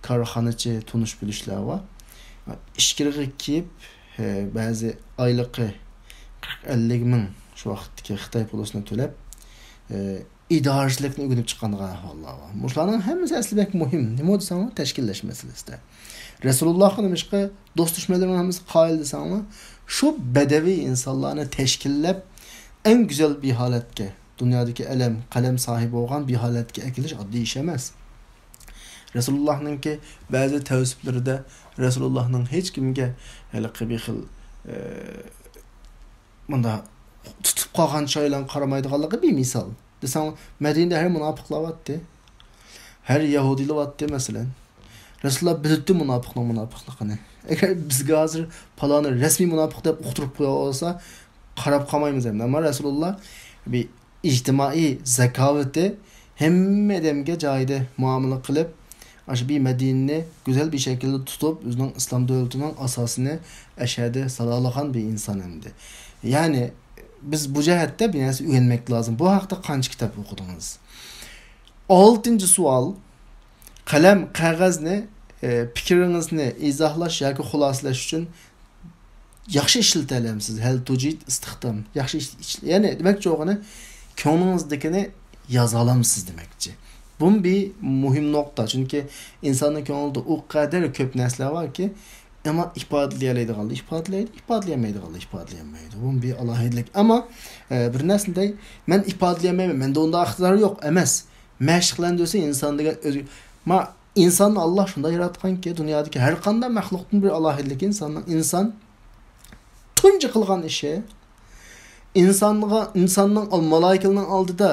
كارخانىچى تونۇش بىلىشلەر بار. ئىچكىرىگە كىيىپ، ئە، بەزى ئايلىقى قىرىق ئەللىك مىڭ شۇ ۋاقىتتىكى خىتاي پۇلىسىنى تۆلەپ، ئە، ئىدارىچىلىكنى ئۆگىنىپ چىققان ئەھۋاللار بار. مۇشۇلارنىڭ ھەممىسى ئەسلى بەك مۇھىم. نېمە دېسەڭلار، تەشكىللەش مەسىلىسىدە. رەسۇلۇللاھقا نېمىشقا دوست دۈشمەنلىرىنىڭ ھەممىسى قايىل دېسەڭلار، شۇ بەدەۋىي ئىنسانلارنى تەشكىللەپ، ئەڭ گۈزەل بىر ھالەتكە، دۇنيادىكى ئەلەم، قەلەم ساھىبى بولغان بىر ھالەتكە ئەكېلىش ئاددىي ئىش ئەمەس. رەسۇلۇللاھنىڭكى بەزى تەۋسىپلىرىدە رەسۇلۇللاھنىڭ ھېچكىمگە ھېلىقى بىر خىل، ئە، مۇنداق تۇتۇپ قالغان چايلان قارىمايدىغانلىقى بىر مىسال. دېسەڭ، مەدىنىدە ھەر مۇناپىقلار بارتتى. ھەر يەھۇدىيلار بارتتى، مەسىلەن. رەسۇلۇللا بىلىتتى مۇناپىقنىڭ مۇناپىقلىقىنى. ئەگەر بىزگە ھازىر پالانى رەسمىي مۇناپىق دەپ ئۇقتۇرۇپ قويۇۋالسا، قاراپ قالمايمىز ئەمدى. ئەمما رەسۇلۇللا بىر ئىجتىمائىي زاكاۋىتى ھەممە ئادەمگە جايىدا مۇئامىلە قىلىپ، ئاشۇ بىر مەدىنىنى گۈزەل بىر شەكىلدە تۇتۇپ، ئۆزىنىڭ ئىسلام دۆلىتىنىڭ ئاساسىنى ئەشەدە سالالىغان بىر ئىنسان ئەمدى. يەنى، بىز بۇ جەھەتتە بىر نەرسە ئۆگەنمەك لازىم. بۇ ھەقتە قانچە كىتاب ئوقۇدىڭىز؟ ئالتىنچى سوئال. قەلەم، قەغەزنى، ئە، پىكرىڭىزنى ئىزاھلاش ياكى خۇلاسىلەش ئۈچۈن ياخشى ئىشلىتەلەمسىز؟ ھەل تۇجىد ئىستىخدام. ياخشى ئىش-، ئىش-، يەنى دېمەكچى بولغىنى، كۆڭلىڭىزدىكىنى يازالامسىز دېمەكچى. بۇمۇ بىر مۇھىم نۇقتا. چۈنكى ئىنساننىڭ كۆڭلىدە ئۇ قەدەر كۆپ نەرسىلەر باركى، ئەمما ئىپادىلىيەلەيدىغانلار ئىپادىلەيدۇ، ئىپادىلىيەلمەيدىغانلار ئىپادىلىيەلمەيدۇ. بۇمۇ بىر ئالاھىدىلىك. ئەمما، ئە، بىر نەرسىنى دەي، مەن ئىپادىلىيەلمەيمەن، مەندە ئۇنداق ئىقتىدار يوق ئەمەس. مەشىقلەندۈرسە ئىنسان دېگەن ئۆزى. ما، ئىنساننى ئاللا شۇنداق ياراتقانكى، دۇنيادىكى ھەر قانداق مەخلۇقتىن بىر ئالاھىدىلىكى ئىنساننىڭ، ئىنسان تۇنجى قىلغان ئىشى، ئىنسانغا، ئىنساننىڭ، مالايىكىلەرنىڭ ئالدىدا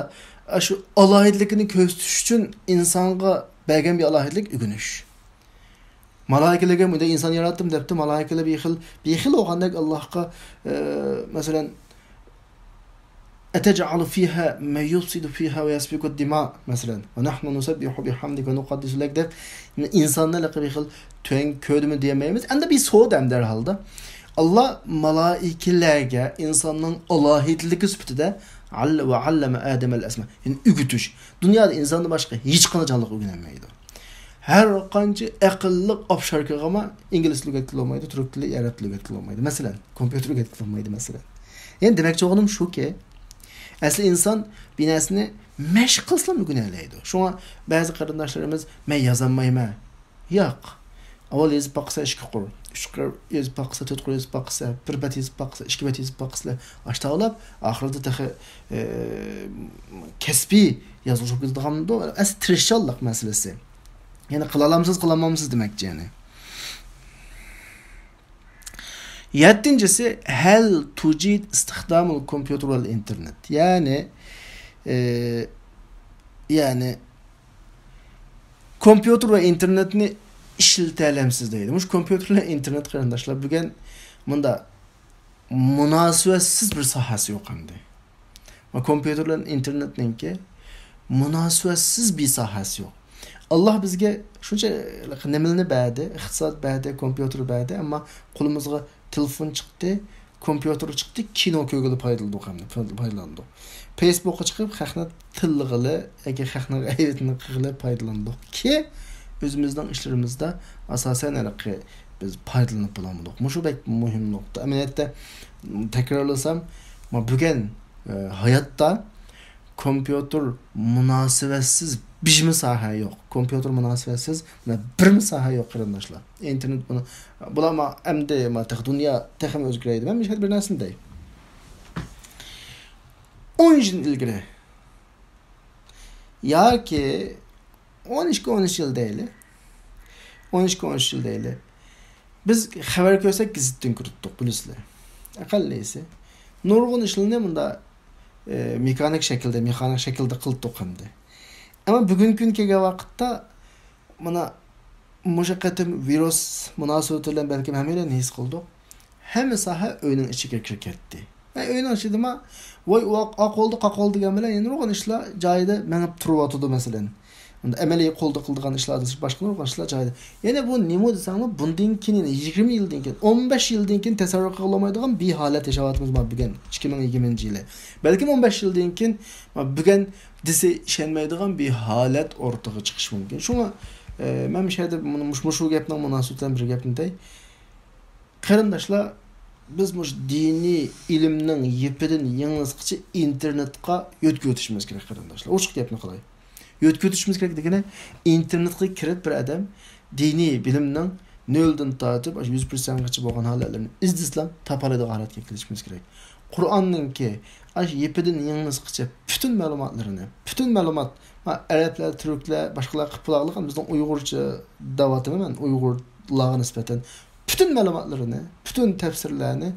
شۇ ئالاھىدىلىكىنى كۆرسىتىش ئۈچۈن ئىنسانغا بەرگەن بىر ئالاھىدىلىك ئۆگىنىش. مالايىكىلەرگە مۇنداق ئىنسان ياراتتىم دەپتۇ. مالايىكىلەر بىخىل، بىخىل بولغاندەك ئاللاھقا، ئە، مەسىلەن، «أتجعل فيها من يفسد فيها ويسفك الدماء»، مەسىلەن، «ونحن نسبح بحمدك ونقدس لك» دەپ، ئىنساننى ھېلىقى بىخىل تۆۋەن كۆردىمۇ دېيەلمەيمىز. ئەمدى بىر سودا ئەمدى ھەر ھالدا. ئاللا مالايىكىلەرگە ئىنساننىڭ ئالاھىدىلىكى سۈپىتىدە «علم، وعلم آدم الأسماء»، يەنى ئۆگىتىش. دۇنيادا ئىنساندىن باشقا ھېچقانداق جانلىق ئۆگىنەلمەيدۇ. ھەر قانچە ئەقىللىق ئاپشاركىغىمۇ ئىنگلىز تىلى ئۆگەتكىلى بولمايدۇ، تۈرك تىلى، ئەرەب تىلى ئۆگەتكىلى بولمايدۇ، مەسىلەن. كومپيۇتېر ئۆگەتكىلى بولمايدۇ، مەسىلەن. يەنى دېمەكچى بولغىنىم شۇكى، ئەسلى ئىنسان بىر نەرسىنى مەشىق قىلسىلا ئۆگىنەلەيدۇ. شۇڭا بەزى قېرىنداشلىرىمىز، «مەن يازالمايمەن.» ياق. ئاۋۋال يېزىپ باقسا ئىككى قۇر، ئۈچ قۇر يېزىپ باقسا، تۆت قۇر يېزىپ باقسا، بىر بەت يېزىپ باقسا، ئىككى بەت يېزىپ باقسا، ئاشتاۋلاپ، ئاخىرىدا تېخى، ئە، كەسپىي يازغۇچى بولۇپ كېتىدىغانمىدۇ؟ ئەسلى تىرىشچانلىق مەسىلىسى. يەنى قىلالامسىز، قىلالمامسىز دېمەكچى يەنى. يەتتىنچىسى، هل تجيد استخدام الكمبيوتر والإنترنت. يەنى، ئى، يەنى، كومپيۇتېر ۋە ئىنتېرنېتنى ئىشلىتەلەمسىز دەيدۇ. مۇشۇ كومپيۇتېر بىلەن ئىنتېرنېت، قېرىنداشلار، بۈگۈن مۇنداق مۇناسىۋەتسىز بىر ساھەسى يوق ئەمدى. ۋە كومپيۇتېر بىلەن ئىنتېرنېتنىڭكى مۇناسىۋەتسىز بىر ساھەسى يوق. ئاللا بىزگە شۇنچە نېمىلەرنى بەردى، ئىقتىساد بەردى، كومپيۇتېر بەردى، ئەمما قولىمىزغا تېلېفون چىقتى، كومپيۇتېر چىقتى، كىنو كۆرگىلى پايدىلىنىدۇق ئەمدى، پايدىلىنىدۇق. فېيسبۇكقا چىقىپ خەقنى تىللىغىلى ياكى خەقنىڭ غەيۋىتىنى قىلغىلى پايدىلىنىدۇق كى، ئۆزىمىزنىڭ ئىشلىرىمىزدا ئاساسەن ھېلىقى بىز پايدىلىنىپ بولالمىدۇق. مۇشۇ بەك مۇھىم نۇقتا. ئەمەلىيەتتە، تەكرارلىسام، ما بۈگۈن، ئە، ھاياتتا كومپيۇتېر مۇناسىۋەتسىز بىرمۇ ساھە يوق. كومپيۇتېر مۇناسىۋەتسىز مانا بىرمۇ ساھە يوق، قېرىنداشلار. ئىنتېرنېت بۇنى، بۇلار ما ئەمدى ما تېخى دۇنيا تېخىمۇ ئۆزگىرەيدۇ. مەن مۇشۇ يەردە بىر نەرسىنى دەي. ئون يىل ئىلگىرى ياكى ئون ئىككى، ئون ئۈچ يىل دەيلى. ئون ئىككى، ئون ئۈچ يىل دەيلى. بىز خەۋەر كۆرسەك، گېزىتتىن كۆرۈتتۇق، بىلىسىلەر. ئەقەللىيسى. نۇرغۇن ئىشلارنى مۇندا، ئە، مېخانىك شەكىلدە، مېخانىك شەكىلدە قىلتۇق ئەمدى. ئەمما بۈگۈنكى كۈنگە كەلگەن ۋاقىتتا، مانا، مۇشۇ قېتىم ۋىرۇس مۇناسىۋىتى بىلەن بەلكىم ھەممەيلەن ھېس قىلدۇق. ھەممە ساھە ئۆينىڭ ئىچىگە كىرىپ كەتتى. ئە، ئۆينىڭ ئىچىدىما، ۋاي، ئاق، ئاق بولدى، قاق بولدى دېگەن بىلەن يەنە نۇرغۇن ئىشلار جايىدا مېڭىپ تۇرۇۋاتىدۇ، مەسىلەن. ئەمەلىي قولدا قىلىدىغان ئىشلاردىن سىرت باشقا نۇرغۇن ئىشلار جايىدا. يەنە بۇ نېمە دېسەڭلار، بۇندىن كېيىن، يەنە يىگىرمە يىلدىن كېيىن، ئون بەش يىلدىن كېيىن تەسەۋۋۇر قىلغىلى بولمايدىغان بىر ھالەت ياشاۋاتىمىز مانا بۈگۈن، ئىككى مىڭ يىگىرمىنچى يىلى. بەلكىم ئون بەش يىلدىن كېيىن مانا بۈگۈن دېسە ئىشەنمەيدىغان بىر ھالەت ئورتىغا چىقىشى مۇمكىن. شۇڭا، ئە، مەن مۇشۇ يەردە مۇنۇ، مۇشۇ، مۇشۇ گەپنىڭ مۇناسىۋىتى بىلەن بىر گەپنى دەي. قېرىنداشلار، بىز مۇشۇ دىنىي ئىلىمنىڭ يىپىدىن يىڭنىسقىچە ئىنتېرنېتقا يۆتكىۋېتىشىمىز كېرەك، قېرىنداشلار. ئوچۇق گەپنى قىلاي. يۆتكىۋېتىشىمىز كېرەك دېگىنى، ئىنتېرنېتقا كىرىپ بىر ئادەم دىنىي بىلىمنىڭ نۆلدىن تارتىپ، ئاشۇ يۈز پىرسەنتكىچە بولغان ھالەتلىرىنى ئىزدىسىلا تاپالايدىغان ھالەتكە كېلىشىمىز كېرەك. قۇرئاننىڭكى ئاشۇ يىپىدىن يىڭنىسقىچە پۈتۈن مەلۇماتلىرىنى، پۈتۈن مەلۇمات، ما، ئەرەبلەر، تۈركلەر، باشقىلار قىلىپ بولغانلىقى، بىزنىڭ ئۇيغۇرچە دەۋاتىمەن مەن، ئۇيغۇرلارغا نىسبەتەن پۈتۈن مەلۇماتلىرىنى، پۈتۈن تەپسىرلەرنى،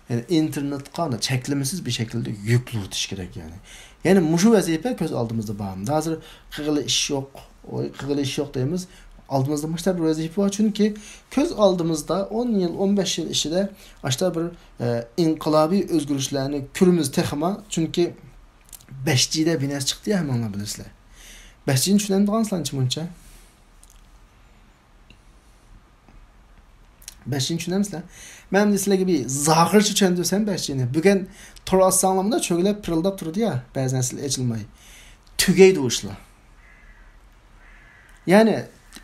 يەنى ئىنتېرنېتقا چەكلىمىسىز بىر شەكىلدە يۈكلىۋېتىش كېرەك، يەنى. يەنى مۇشۇ ۋەزىپە كۆز ئالدىمىزدا بار. ھازىر قىلغىلى ئىش يوق، ۋاي، قىلغىلى ئىش يوق دەيمىز. ئالدىمىزدا مۇشۇنداق بىر ۋەزىپە بار، چۈنكى كۆز ئالدىمىزدا ئون يىل، ئون بەش يىل ئىچىدە ئاشۇنداق بىر، ئە، ئىنقىلابىي ئۆزگىرىشلەرنى كۆرىمىز تېخىمۇ، چۈنكى بەش جىدە بىر نەرسە چىقتى يا، ھەممىڭلار بىلىسىلەر. بەش جىنى چۈشىنەمدىغانسىلەر ئانچە مۇنچە؟ بەشىنچى چۈشىنەمسىلەر؟ مەن ئەمدى سىلەرگە بىر زاھىرچە چۈشەندۈرسەم بەشىنى. بۈگۈن تور ئاچساڭلارمۇ چۆگىلەپ پىرىلداپ تۇرىدۇ يا، بەزى نەرسىلەر ئېچىلماي. تۈگەيدۇ ئۇ ئىشلار. يەنى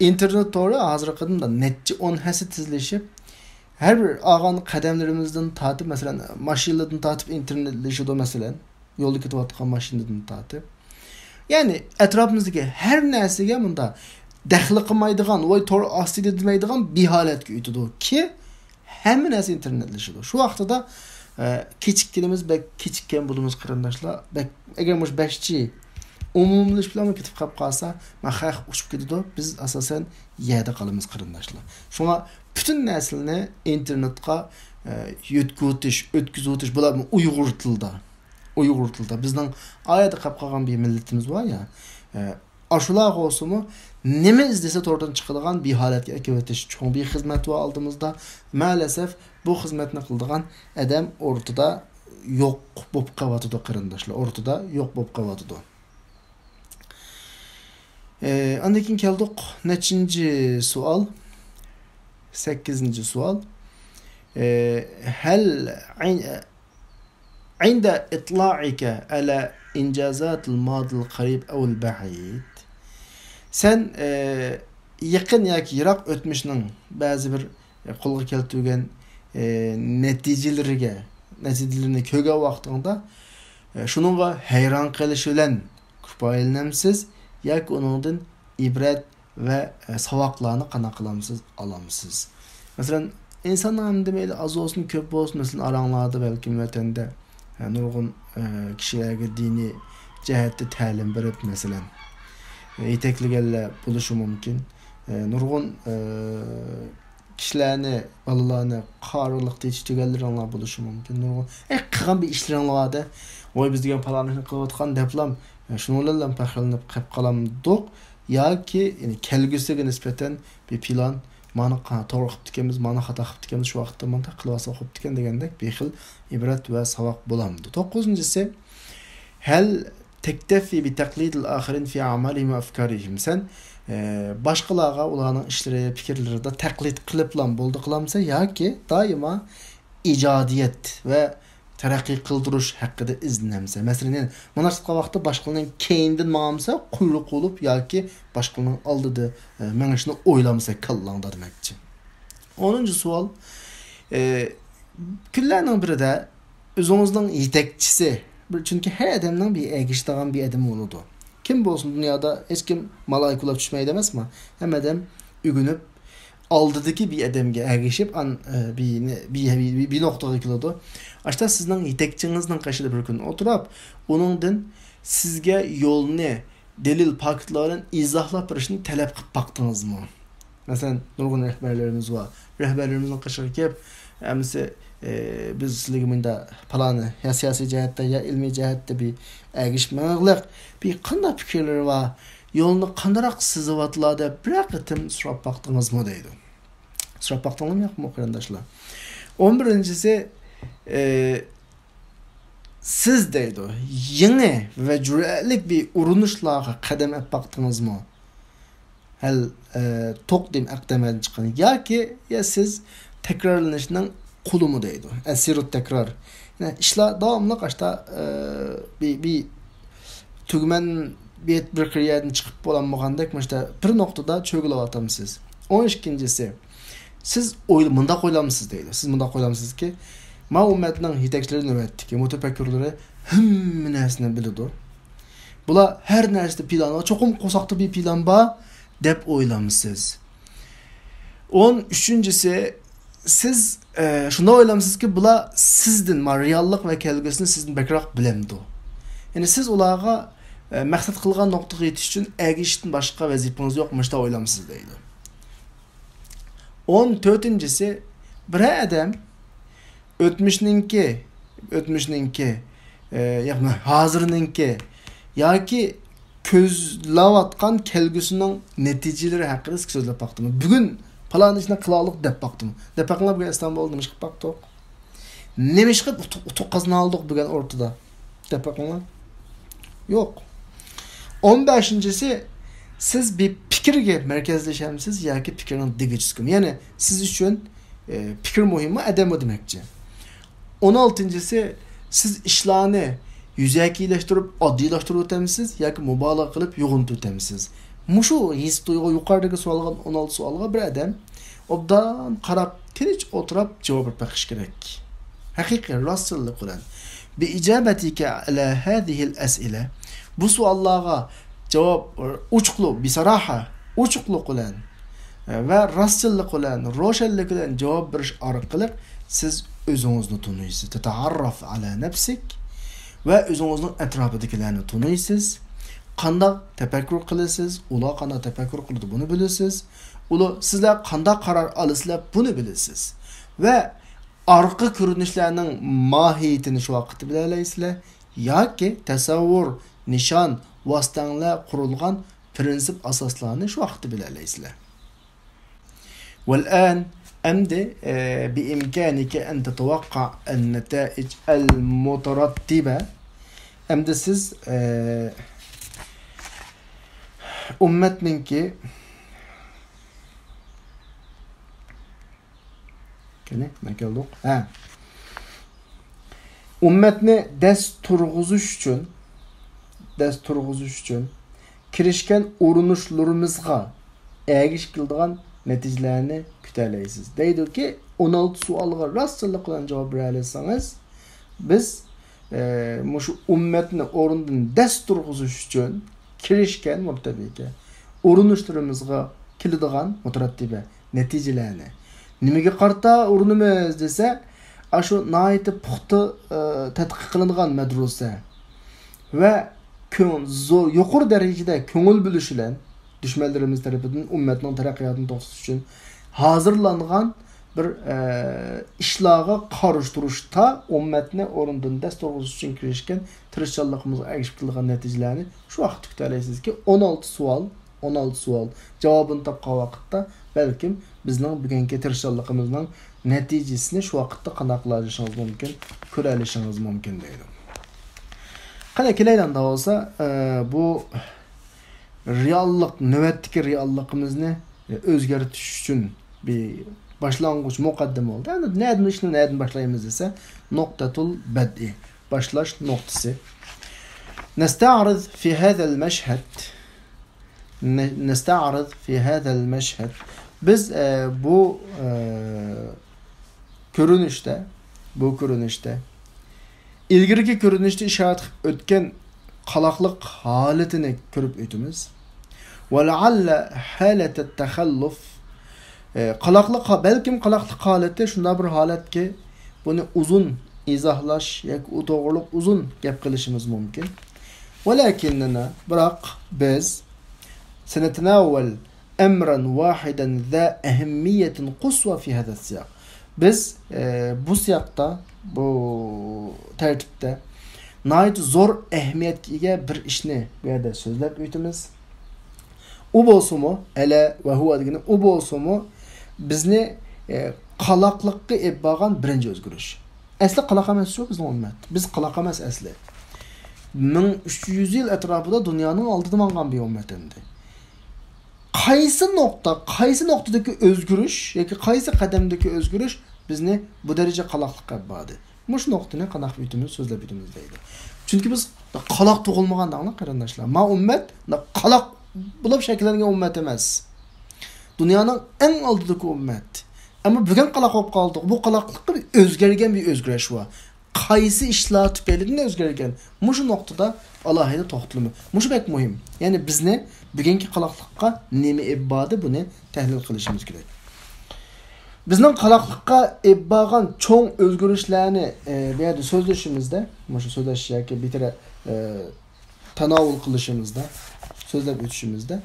ئىنتېرنېت تورى ھازىرقىدىن نەچچە ئون ھەسسە تېزلىشىپ، ھەر بىر ئالغان قەدەملىرىمىزدىن تارتىپ، مەسىلەن، ماشىنىلاردىن تارتىپ ئىنتېرنېتلىشىدۇ، مەسىلەن، يولدا كېتىۋاتقان ماشىنىدىن تارتىپ. يەنى ئەتراپىمىزدىكى ھەر نەرسىگە مۇنداق دەخلى قىلمايدىغان، ۋاي، تور ئاستىدا دېمەيدىغان بىر ھالەتكە ئۆتىدۇ كى، ھەممە نەرسە ئىنتېرنېتلىشىدۇ. شۇ ۋاقتىدا، ئە، كېچىككىنىمىز بەك كېچىككەن بولىمىز، قېرىنداشلار. بەك، ئەگەر مۇشۇ بەش جى ئومۇملىشىپ بىلەن كېتىپ قاپ قالسا، ما خەق ئۇچۇپ كېتىدۇ. بىز ئاساسەن يەردە قالىمىز، قېرىنداشلار. شۇڭا پۈتۈن نەرسىلەرنى ئىنتېرنېتقا، ئە، يۆتكىۋېتىش، ئۆتكۈزۈۋېتىش، بۇلارمۇ ئۇيغۇر تىلىدا. ئۇيغۇر تىلىدا. بىزنىڭ ئايەردە قاپ قالغان بىر مىللىتىمىز بار يا. ئە، ئاشۇلارغا بولسىمۇ نېمە ئىزدىسە توردىن چىقىدىغان بىر ھالەتكە ئەكىۋېتىش. چوڭ بىر خىزمەت بار ئالدىمىزدا. مەلەسەف بۇ خىزمەتنى قىلىدىغان ئادەم ئورتىدا يوق بولۇپ قېلىۋاتىدۇ، قېرىنداشلار. ئورتىدا يوق بولۇپ قېلىۋاتىدۇ. ئە، ئاندىن كېيىن كەلدۇق. نەچچىنچى سوئال؟ سەككىزىنچى سوئال. ئە، ھەل ئىندە ئىتلائىكە ئەلە ئىنجازاتىل مادىل قەرىب ئەۋل بەئىد. سەن، ئە، يېقىن ياكى يىراق ئۆتمۈشنىڭ بەزى بىر، ئە، قولغا كەلتۈرگەن، ئە، نەتىجىلىرىگە، نەتىجىلىرىنى كۆرگەن ۋاقتىڭدا، ئە، شۇنىڭغا ھەيران قېلىش بىلەن كۇپايىلىنەمسىز ياكى ئۇنىڭدىن ئىبرەت ۋە، ئە، ساۋاقلارنى قانداق قىلامسىز، ئالامسىز؟ مەسىلەن، ئىنساننىڭ ھەمدە مەيلى ئاز بولسۇن، كۆپ بولسۇن، مەسىلەن، ئاراڭلاردا بەلكىم ۋەتەندە، ئە، نۇرغۇن، ئە، كىشىلەرگە دىنىي جەھەتتە تەلىم بېرىپ، مەسىلەن، ئە، يېتەكلىگەنلەر بولۇشى مۇمكىن. ئە، نۇرغۇن، ئە، كىشىلەرنى، بالىلارنى قارىلىقتا يېتىشتۈرگەنلىرىڭلار بولۇشى مۇمكىن. نۇرغۇن، ئەي، قىلغان بىر ئىشلىرىڭلار بار-دە، ۋاي، بىز دېگەن پالان ئىشنى قىلىۋاتقان دەپلا، ئە، شۇنىڭ بىلەن پەخىرلىنىپ قېلىپ قالامدۇق ياكى، يەنى، كەلگۈسىگە نىسبەتەن بىر پىلان، مانا ق-، توغرا قىپتىكەنمىز، مانا خاتا قىپتىكەنمىز، شۇ ۋاقىتتا مانداق قىلىۋالساق بوپتىكەن دېگەندەك بىر خىل ئىبرەت ۋە ساۋاق بولامدۇ؟ توققۇزىنچىسى، ھەل تەكتەفى بىتەقلىدىل ئاخىرىن فى ئەمالىھىم ۋە ئەفكارىھىم. سەن، ئە، باشقىلارغا ئۇلارنىڭ ئىشلىرى، پىكىرلىرىدا تەقلىد قىلىپلا بولدى قىلامسەن ياكى دائىما ئىجادىيەت ۋە تەرەققىي قىلدۇرۇش ھەققىدە ئىزدىنەمسەن؟ مەسىلەن، يەنە مۇناسىۋەت قىلغان ۋاقىتتا باشقىلارنىڭ كەينىدىن ماڭامسەن، قۇيرۇق بولۇپ ياكى باشقىلارنىڭ ئالدىدا، ئە، مېڭىشنى ئويلامسەن كاللاڭدا دېمەكچى. ئونىنچى سوئال، ئە، كۈنلەرنىڭ بىرىدە ئۆزىڭىزنىڭ يېتەكچىسى، بىر، چۈنكى ھەر ئادەمنىڭ بىر ئەگىشىدىغان بىر ئادىمى بولىدۇ. كىم بولسۇن، دۇنيادا ھېچكىم مالايىكىلا چۈشمەيدۇ ئەمەسمۇ؟ ھەممە ئادەم ئۆگىنىپ، ئالدىدىكى بىر ئادەمگە ئەگىشىپ، ئان-، ئە، بىر نە-، بىر، بىر، بىر، بىر نۇقتىغا كېلىدۇ. ئاشۇنداق سىزنىڭ يېتەكچىڭىزنىڭ قېشىدا بىر كۈن ئولتۇرۇپ، ئۇنىڭدىن سىزگە يولنى دەلىل، پاكىتلار بىلەن ئىزاھلاپ بېرىشنى تەلەپ قىلىپ باقتىڭىزمۇ؟ مەسىلەن، نۇرغۇن رەھبەرلىرىمىز بار. رەھبەرلىرىمىزنىڭ قېشىغا كېلىپ، ئەمىسە، ئى، بىز سىلىگە مۇنداق پالانى يا سىياسىي جەھەتتە، يا ئىلمىي جەھەتتە بىر ئەگىشىپ مېڭىغلىق، بىر قانداق پىكىرلىرى بار، يولنى قانداقراق سىزىۋاتىلا دەپ بىرەر قېتىم سوراپ باقتىڭىزمۇ دەيدۇ. سوراپ باقتىڭلارمۇ ياقمۇ، قېرىنداشلار؟ ئون بىرىنچىسى، ئى، سىز دەيدۇ، يېڭى ۋە جۈرئەتلىك بىر ئۇرۇنۇشلارغا قەدەم ئەپ باقتىڭىزمۇ؟ ھەل، ئە، توقدىم ئەقدەمەدىن چىققان ياكى، يا سىز تەكرارلىنىشنىڭ قۇلىمۇ دەيدۇ. ئەسىرۇت تەكرار. يەنى ئىشلار داۋاملىق ئاشتا، ئە، بى-، بى-، تۈگمەن بىر، بىر يەردىن چىقىپ بولالمىغاندەك، مۇشتا بىر نۇقتىدا چۆگىلەۋاتامسىز. ئون ئىككىنچىسى، سىز ئويلا-، مۇنداق ئويلامسىز دەيدۇ. سىز مۇنداق ئويلامسىزكى، ما ئۈممەتنىڭ يېتەكچىلىرى، نۆۋەتتىكى مۇتەپەككۇرلىرى ھەممە نەرسىنى بىلىدۇ. بۇلار ھەر نەرسىدە پىلان بار، چوقۇم قورساقتا بىر پىلان بار، دەپ ئويلامسىز؟ ئون ئۈچىنچىسى، سىز، ئە، شۇنداق ئويلامسىزكى، بۇلار سىزدىن، ما، رېئاللىق ۋە كەلگۈسىنى سىزدىن بەكرەك بىلەمدۇ؟ يەنى سىز ئۇلارغا، ئە، مەقسەت قىلغان نۇقتىغا يېتىش ئۈچۈن ئەگىشىشتىن باشقا ۋەزىپىڭىز يوق، مۇشۇنداق ئويلامسىز دەيدۇ. ئون تۆتىنچىسى، بىرەر ئادەم ئۆتمۈشنىڭكى، ئۆتمۈشنىڭكى، ئە، ياق، ھازىرنىڭكى ياكى كۆزلەۋاتقان كەلگۈسىنىڭ نەتىجىلىرى ھەققىدە سۆزلەپ باقتىمۇ؟ بۈگۈن پالان ئىشنى قىلالىق دەپ باقتىمۇ؟ دەپ باقىڭلار، بۈگۈن ئەسلان بولدى، نېمە ئىش قىلىپ باقتۇق؟ نېمە ئىش قىلىپ ئۇتۇق، ئۇتۇق قازىنالدۇق بۈگۈن ئورتىدا؟ دەپ باقىڭلار. يوق. ئون بەشىنچىسى، سىز بىر پىكىرگە مەركەزلىشەمسىز ياكى پىكىرنىڭ دېگۈچىسىگىمۇ؟ يەنى سىز ئۈچۈن، ئە، پىكىر مۇھىممۇ، ئادەممۇ دېمەكچى. ئون ئالتىنچىسى، سىز ئىشلارنى يۈزەكىلەشتۈرۈپ، ئاددىيلاشتۇرۇۋېتەمسىز ياكى مۇبالىغە قىلىپ يوغىنىتىۋېتەمسىز؟ مۇشۇ ھېس تۇيغۇ، يۇقىرىدىكى سوئالغا، ئون ئالتە سوئالغا بىر ئادەم ئوبدان قاراپ، تىنچ ئولتۇرۇپ جاۋاب بېرىپ بېقىش كېرەك. ھەقىقىي راستچىللىق بىلەن. بإجابتك على هذه الأسئلة، بۇ سوئاللارغا جاۋاب ئوچۇقلۇق، بىساراھە، ئوچۇقلۇق بىلەن ۋە راستچىللىق بىلەن، روشەنلىك بىلەن جاۋاب بېرىش ئارقىلىق سىز ئۆزىڭىزنى تونۇيسىز. تتعرف على نفسك، ۋە ئۆزىڭىزنىڭ ئەتراپىدىكىلەرنى تونۇيسىز. قانداق تەپەككۇر قىلىسىز، ئۇلار قانداق تەپەككۇر قىلىدۇ، بۇنى بىلىسىز. ئۇلار، سىزلەر قانداق قارار ئالىسىلەر، بۇنى بىلىسىز. ۋە ئارقا كۆرۈنۈشلەرنىڭ ماھىيىتىنى شۇ ۋاقىتتا بىلەلەيسىلەر. ياكى تەسەۋۋۇر، نىشان، ۋاسىتەڭلەر قۇرۇلغان پىرىنسىپ ئاساسلارنى شۇ ۋاقىتتا بىلەلەيسىلەر. والآن، ئەمدى، ئە، بإمكانك أن تتوقع النتائج المترتبة. ئەمدى سىز، ئە، ئۈممەتنىڭكى، قېنى، نېمە كەلدۇق؟ ھە. ئۈممەتنى دەس تۇرغۇزۇش ئۈچۈن، دەس تۇرغۇزۇش ئۈچۈن كىرىشكەن ئۇرۇنۇشلىرىمىزغا ئەگىشىپ كېلىدىغان نەتىجىلەرنى كۈتەلەيسىز. دەيدۇكى، ئون ئالتە سوئالغا راستچىللىق بىلەن جاۋاب بېرەلىسىڭىز، بىز، ئە، مۇشۇ ئۈممەتنى ئورنىدىن دەس تۇرغۇزۇش ئۈچۈن كىرىشكەن، مۇرتەبىكە، ئۇرۇنۇشلىرىمىزغا كېلىدىغان مۇتەرەتتىبە نەتىجىلەرنى. نېمىگە قارىتا ئۇرۇنىمىز دېسە، ئاشۇ ناھايىتى پۇختا، ئە، تەتقىق قىلىنغان مەدرۇسە ۋە كۆڭ-، زور، يۇقىرى دەرىجىدە كۆڭۈل بۆلۈش بىلەن دۈشمەنلىرىمىز تەرىپىدىن ئۈممەتنىڭ تەرەققىياتىنى توختىتىش ئۈچۈن ھازىرلانغان بىر، ئە، ئىشلارغا قارشى تۇرۇشتا ئۈممەتنى ئورنىدىن دەس تۇرغۇزۇش ئۈچۈن كىرىشكەن تىرىشچانلىقىمىزغا ئەگىشىپ كېلىدىغان نەتىجىلەرنى شۇ ۋاقىتتا كۈتەلەيسىزكى، ئون ئالتە سوئال، ئون ئالتە سوئال جاۋابىنى تاپقان ۋاقىتتا، بەلكىم بىزنىڭ بۈگۈنكى تىرىشچانلىقىمىزنىڭ نەتىجىسىنى شۇ ۋاقىتتا قانداق قىلالىشىڭىز مۇمكىن، كۆرەلىشىڭىز مۇمكىن دەيدۇ. قېنى كېلەيلى ئەمدى بولسا، ئە، بۇ رېئاللىق، نۆۋەتتىكى رېئاللىقىمىزنى ئۆزگەرتىش ئۈچۈن بىر باشلانغۇچ مۇقەددىمە بولدى. ئەمدى نەدىن ئىشنى نەدىن باشلايمىز دېسە، نۇقتەتۇل بەدئى، باشلاش نۇقتىسى. نستعرض في هذا المشهد، ن-، نستعرض في هذا المشهد. بىز، ئە، بۇ، ئە، كۆرۈنۈشتە، بۇ كۆرۈنۈشتە ئىلگىرىكى كۆرۈنۈشتە ئىشارەت قىلىپ ئۆتكەن قالاقلىق ھالىتىنى كۆرۈپ ئۆتىمىز. ولعل حالة التخلف، ئە، قالاقلىق ھا-، بەلكىم قالاقلىق ھالىتى شۇنداق بىر ھالەتكى، بۇنى ئۇزۇن ئىزاھلاش ياكى ئۇ توغرىلىق ئۇزۇن گەپ قىلىشىمىز مۇمكىن. ولكننا، بىراق بىز، سنتناول أمرا واحدا ذا أهمية قصوى في هذا السياق. بىز، ئە، بۇ سىياقتا، بۇ تەرتىپتە ناھايىتى زور ئەھمىيەتكە ئىگە بىر ئىشنى بۇ يەردە سۆزلەپ ئۆتىمىز. ئۇ بولسىمۇ، ئەلە ۋە ھۇۋا دېگىنى ئۇ بولسىمۇ، بىزنى، ئە، قالاقلىققا ئېلىپ بارغان بىرىنچى ئۆزگىرىش. ئەسلى قالاق ئەمەس شۇ بىزنىڭ ئۈممەت. بىز قالاق ئەمەس ئەسلى. مىڭ ئۈچ يۈز يىل ئەتراپىدا دۇنيانىڭ ئالدىدا ماڭغان بىر ئۈممەت ئەمدى. قايسى نۇقتا، قايسى نۇقتىدىكى ئۆزگىرىش ياكى قايسى قەدەمدىكى ئۆزگىرىش بىزنى بۇ دەرىجە قالاقلىققا ئەپ باردى؟ مۇشۇ نۇقتىنى قانداق ئۆتىمىز، سۆزلەپ ئۆتىمىز دەيدۇ. چۈنكى بىز قالاق تۇغۇلمىغان دەڭلار قېرىنداشلار. ما ئۈممەت قالاق بولۇپ شەكىللەنگەن ئۈممەت ئەمەس. دۇنيانىڭ ئەڭ ئالدىدىكى ئۈممەت. ئەمما بۈگۈن قالاق بولۇپ قالدۇق. بۇ قالاقلىقتا بىر ئۆزگەرگەن بىر ئۆزگىرىش بار. قايسى ئىشلار تۈپەيلىدىن ئۆزگەرگەن؟ مۇشۇ نۇقتىدا ئالاھىدە توختىلىمىز. مۇشۇ بەك مۇھىم. يەنى بىزنى بۈگۈنكى قالاقلىققا نېمە ئېلىپ باردى، بۇنى تەھلىل قىلىشىمىز كېرەك. بىزنىڭ قالاقلىققا ئېلىپ بارغان چوڭ ئۆزگىرىشلەرنى، ئە، بۇ يەردە سۆزلىشىشىمىزدە، مۇشۇ سۆزلەش ياكى بىر تەرەپ، ئە، تاناۋۇل قىلىشىمىزدا، سۆزلەپ ئۆتۈشىمىزدە،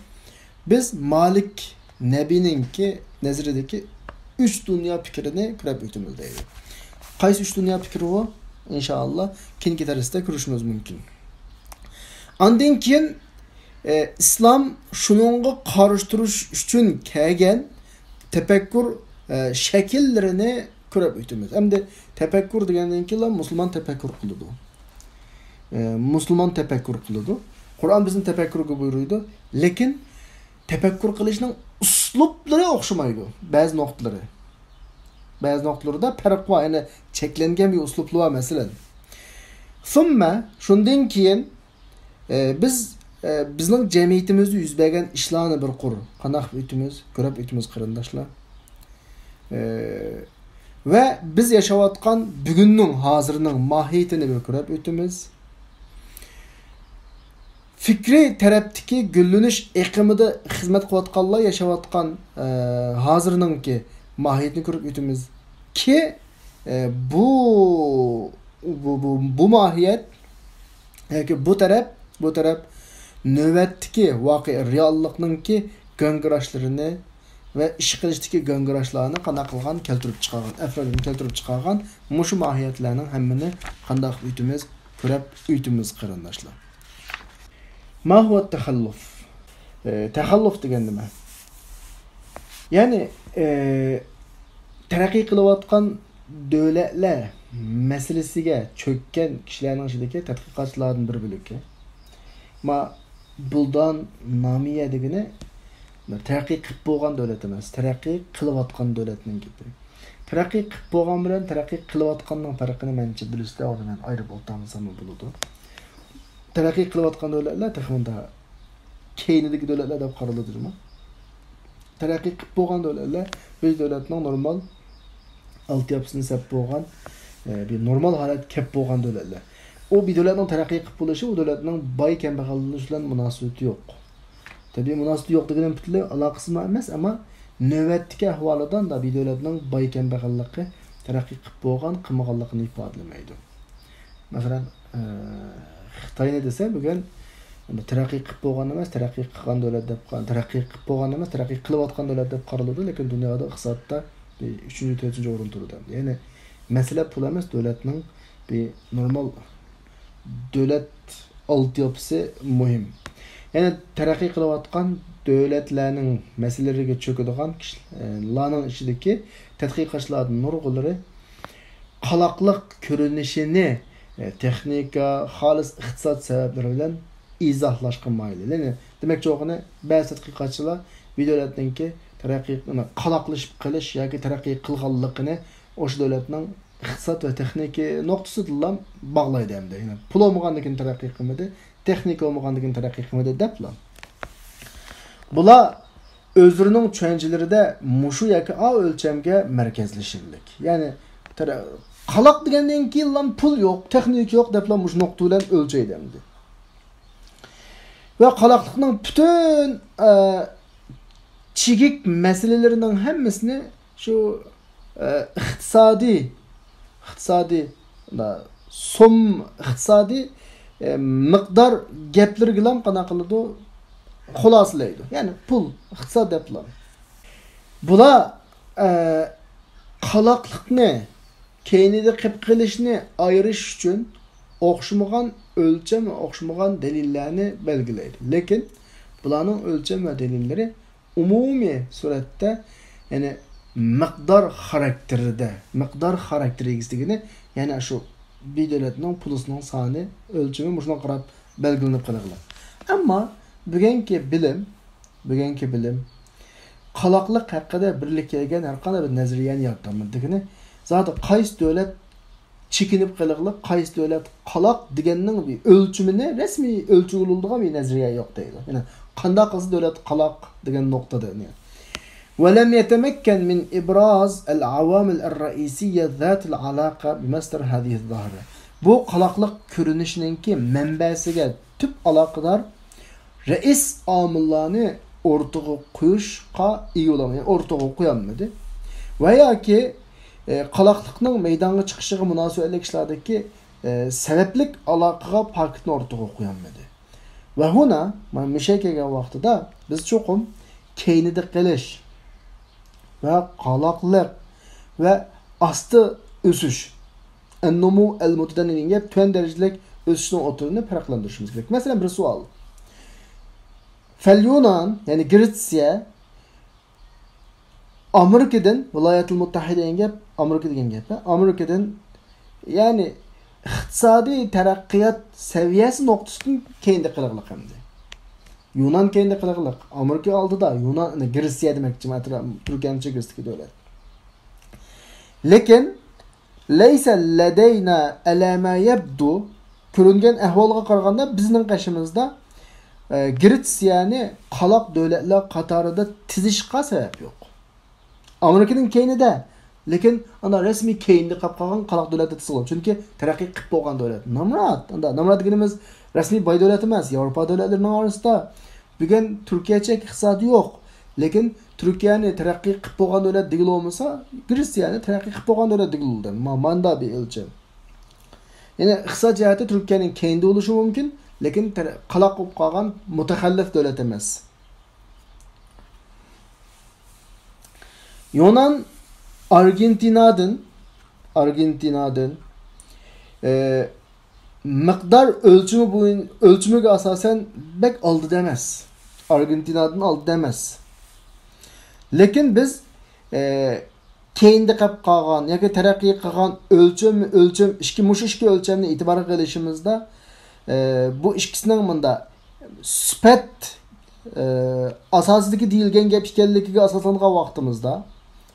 بىز مالىك نەبىنىڭكى نەزىرىدىكى ئۈچ دۇنيا پىكرىنى كۆرۈپ ئۆتىمىز دەيدۇ. قايسى ئۈچ دۇنيا پىكرى ئۇ؟ ئىنشائاللا، كېيىنكى دەرستە كۆرۈشىمىز مۇمكىن. ئاندىن كېيىن، ئە، ئىسلام شۇنىڭغا قارشى تۇرۇش ئۈچۈن كەلگەن تەپەككۇر، ئە، شەكىللىرىنى كۆرۈپ ئۆتىمىز. ئەمدى تەپەككۇر دېگەندىن كېيىنلا مۇسۇلمان تەپەككۇر قىلىدۇ. ئە، مۇسۇلمان تەپەككۇر قىلىدۇ. قۇرئان بىزنى تەپەككۇرغا بۇيرۇيدۇ. لېكىن تەپەككۇر قىلىشنىڭ ئۇسلۇبلىرى ئوخشىمايدۇ. بەزى نۇقتىلىرى. بەزى نۇقتىلىرىدا پەرق بار. يەنى چەكلەنگەن بىر ئۇسلۇبلىرى بار، مەسىلەن. ثم، شۇندىن كېيىن، ئە، بىز، ئە، بىزنىڭ جەمئىيىتىمىزدە يۈز بەرگەن ئىشلارنى بىر قۇر قانداق ئۆتىمىز، كۆرۈپ ئۆتىمىز، قېرىنداشلار. ئە، ۋە بىز ياشاۋاتقان بۈگۈننىڭ، ھازىرنىڭ ماھىيىتىنى بىر كۆرۈپ ئۆتىمىز. فىكرىي تەرەپتىكى گۈللىنىش ئېقىمىدا خىزمەت قىلىۋاتقانلار ياشاۋاتقان، ئە، ھازىرنىڭكى ماھىيىتىنى كۆرۈپ ئۆتىمىز. كى، ئە، بۇ، بۇ، بۇ، بۇ ماھىيەت ياكى بۇ تەرەپ، بۇ تەرەپ نۆۋەتتىكى ۋاقىئە رېئاللىقنىڭكى گاڭگىراشلىرىنى ۋە ئىش قىلىشتىكى گاڭگىراشلارنى قانداق قىلغان، كەلتۈرۈپ چىقارغان، ئەپرادىن كەلتۈرۈپ چىقارغان مۇشۇ ماھىيەتلەرنىڭ ھەممىنى قانداق ئۆتىمىز، كۆرۈپ ئۆتىمىز، قېرىنداشلار. ما هو التخلف؟ ئى، تەخەللۇف دېگەن نېمە؟ يەنى، ئى، تەرەققىي قىلىۋاتقان دۆلەتلەر مەسىلىسىگە چۆككەن كىشىلەرنىڭ ئىچىدىكى تەتقىقاتچىلاردىن بىر بۆلىكى. ما بۇلدان نامىيە دېگىنى بىر تەرەققىي قىلىپ بولغان دۆلەت ئەمەس، تەرەققىي قىلىۋاتقان دۆلەتنىڭ گېپى. تەرەققىي قىلىپ بولغان بىلەن تەرەققىي قىلىۋاتقاننىڭ پەرقىنى مەنچە بىلىسىلەر، ئۇنى مەن ئايرىپ ئولتۇرمىساممۇ بولىدۇ. تەرەققىي قىلىۋاتقان دۆلەتلەر تېخى مۇنداق كەينىدىكى دۆلەتلەر دەپ قارىلىدۇ جۇمۇ. تەرەققىي قىلىپ بولغان دۆلەتلەر بىر دۆلەتنىڭ نورمال ئالتە ياپىسىنى سەپ بولغان، ئە، بىر نورمال ھالەتكە كەپ بولغان دۆلەتلەر. ئۇ بىر دۆلەتنىڭ تەرەققىي قىلىپ بولۇشى ئۇ دۆلەتنىڭ باي كەمبەغەللىشىش بىلەن مۇناسىۋىتى يوق. تەبىئىي مۇناسىۋىتى يوق دېگىنىم پۈتۈنلەي ئالاقىسىمۇ ئەمەس، ئەمما نۆۋەتتىكى ئەھۋالىدا بىر دۆلەتنىڭ باي كەمبەغەللىكى تەرەققىي قىلىپ بولغان، قىلمىغانلىقىنى ئىپادىلىمەيدۇ. مەسىلەن، ئە، خىتاينى دېسە، بۈگۈن تەرەققىي قىلىپ بولغان ئەمەس، تەرەققىي قىلغان دۆلەت دەپ قا-، تەرەققىي قىلىپ بولغان ئەمەس، تەرەققىي قىلىۋاتقان دۆلەت دەپ قارىلىدۇ، لېكىن دۇنيادا ئىقتىسادتا بىر ئۈچىنچى، تۆتىنچى ئورۇن تۇرىدۇ. يەنى مەسىلە پۇل ئەمەس، دۆلەتنىڭ بىر نورمال دۆلەت ئالتە ياپىسى مۇھىم. يەنى تەرەققىي قىلىۋاتقان دۆلەتلەرنىڭ مەسىلىلىرىگە چۆكىدىغان كىشىلەرنىڭ ئىچىدىكى تەتقىقاتچىلاردىن نۇرغۇنلىرى قالاقلىق كۆرۈنۈشىنى، ئە، تېخنىكا، خالىس ئىقتىساد سەۋەبلىرى بىلەن ئىزاھلاشقا مايىل. يەنى دېمەكچى بولغىنى، بەزى تەتقىقاتچىلار بىر دۆلەتنىڭكى تەرەققىي، قالاقلىشىپ قېلىش ياكى تەرەققىي قىلغانلىقىنى ئاشۇ دۆلەتنىڭ ئىقتىساد ۋە تېخنىكا نۇقتىسىدىنلا باغلايدۇ ئەمدى. يەنى پۇل بولمىغاندىكىن تەرەققىي قىلمىدى، تېخنىكا بولمىغاندىكىن تەرەققىي قىلمىدى دەپلا. بۇلار ئۆزلىرىنىڭ چۈشەنچىلىرىدە مۇشۇ ياكى ئا ئۆلچەمگە مەركەزلىشىملىك. يەنى تەرە-، قالاق دېگەندىن كېيىنلا پۇل يوق، تېخنىكا يوق دەپلا مۇشۇ نۇقتا بىلەن ئۆلچەيدۇ ئەمدى. ۋە قالاقلىقنىڭ پۈتۈن، ئە، چىگىك مەسىلىلىرىنىڭ ھەممىسىنى شۇ، ئە، ئىقتىسادىي، ئىقتىسادىي، سوم ئىقتىسادىي، ئە، مىقدار گەپلىرىگىلا قانداق قىلىدۇ؟ خۇلاسىلەيدۇ. يەنى پۇل، ئىقتىساد دەپلا. بۇلار، ئە، قالاقلىقنى، كەينىدە قېلىپ قېلىشنى ئايرىش ئۈچۈن ئوخشىمىغان ئۆلچەم ۋە ئوخشىمىغان دەلىللەرنى بەلگىلەيدۇ. لېكىن بۇلارنىڭ ئۆلچەم ۋە دەلىللىرى ئومۇمىي سۈرەتتە، يەنى مىقدار خاراكتېرىدە، مىقدار خاراكتېرى ئىگىسى دېگىنى، يەنى شۇ بىر دۆلەتنىڭ پۇلىسىنىڭ سانى، ئۆلچىمى مۇشۇنىڭغا قاراپ بەلگىلىنىپ قېلىدۇ. ئەمما بۈگۈنكى بىلىم بۈگۈنكى بىلىم قالاقلىق ھەققىدە بىرلىككە كەلگەن ھەر قانداق بىر نەزەرىيەنى يارىتالمىدى. دېگىنى، زادى قايسى دۆلەت چېكىنىپ قېلىغلىق، قايسى دۆلەت قالاق دېگەننىڭ بىر ئۆلچىمىنى، رەسمىي ئۆلچىگىلى بولىدىغان بىر نەزەرىيە يوق دەيدۇ. يەنى قانداق قىلسا دۆلەت قالاق دېگەن نۇقتىدا. ولم يتمكن من إبراز العوامل الرئيسية ذات العلاقة بمصدر هذه الظاهرة. بۇ قالاقلىق كۆرۈنۈشىنىڭكى مەنبەسىگە تۈپ ئالاقىدار رەئىس ئامىللارنى ئوتتۇرىغا قويۇشقا ئىگە بولالمىدى، يەنى ئوتتۇرىغا قويالمىدى. ۋە ياكى، ئە، قالاقلىقنىڭ مەيدانغا چىقىشىغا مۇناسىۋەتلىك ئىشلاردىكى، ئە، سەۋەبلىك ئالاقىغا پاكىتنى ئوتتۇرىغا قويالمىدى. ۋە ھۇنا، مانا مۇشۇ كەلگەن ۋاقتىدا بىز چوقۇم كەينىدە قېلىش ۋە قالاقلىق ۋە ئاستا ئۆسۈش، ئەننۇمۇ ئەل مۇتەدەننى دېگەن گەپ، تۆۋەن دەرىجىلىك ئۆسۈشنىڭ ئوتتۇرىنى پەرقلەندۈرۈشىمىز كېرەك. مەسىلەن، بىر سوئال. فەليۇنان، يەنى گرېتسىيە، ئامېرىكىدىن، ۋىلايەتۇل مۇتتەھىدە دېگەن گەپ، ئامېرىكا دېگەن گەپ، ھە؟ ئامېرىكىدىن، يەنى ئىقتىسادىي تەرەققىيات سەۋىيەسى نۇقتىسىدىن كەينىدە قېلىغلىق ئەمدى. يۇنان كەينىدە قېلىغلىق، ئامېرىكا ئالدىدا، يۇنان، گرېتسىيە دېمەكچىمەن، ئەترا-، تۈركىيەنىڭ چېگرىسىدىكى دۆلەت. لېكىن، لەيسە لەدەينا ئەلە ما يەبدۇ، كۆرۈنگەن ئەھۋالغا قارىغاندا بىزنىڭ قېشىمىزدا، ئە، گرېتسىيەنى قالاق دۆلەتلەر قاتارىدا تىزىشقا سەۋەب يوق. ئامېرىكىنىڭ كەينىدە، لېكىن ئانا رەسمىي كەينىدە قاپ قالغان قالاق دۆلەتتە تىزىلغان. چۈنكى تەرەققىي قىپ بولغان دۆلەت. نامرات، ئاندا نامرات دېگىنىمىز رەسمىي باي دۆلەت ئەمەس. ياۋروپا دۆلەتلىرىنىڭ ئارىسىدا بۈگۈن تۈركىيەچە ئىقتىسادى يوق. لېكىن تۈركىيەنى تەرەققىي قىپ بولغان دۆلەت دېگىلى بولمىسا، گرېتسىيەنى تەرەققىي قىپ بولغان دۆلەت دېگىلى بولىدۇ. ما-، ماندا بىر ئۆلچەم. يەنى ئىقتىساد جەھەتتە تۈركىيەنىڭ كەينىدە بولۇشى مۇمكىن، لېكىن تەر-، قالاق بولۇپ قالغان مۇتەخەللىپ دۆلەت ئەمەس. يۇنان ئارگېنتىنادىن، ئارگېنتىنادىن، ئە، مىقدار ئۆلچىمى بويىن-، ئۆلچىمىگە ئاساسەن بەك ئالدىدا ئەمەس. ئارگېنتىنادىن ئالدىدا ئەمەس. لېكىن بىز، ئە، كەينىدە قېلىپ قالغان ياكى تەرەققىي قىلغان ئۆلچەم، ئۆلچەم ئىككى، مۇشۇ ئىككى ئۆلچەمنى ئېتىبارغا ئېلىشىمىزدا، ئە، بۇ ئىككىسىنىڭ مۇنداق سۈپەت، ئە، ئاساسىدىكى دېيىلگەن گەپ ئىكەنلىكىگە ئاساسلانغان ۋاقتىمىزدا،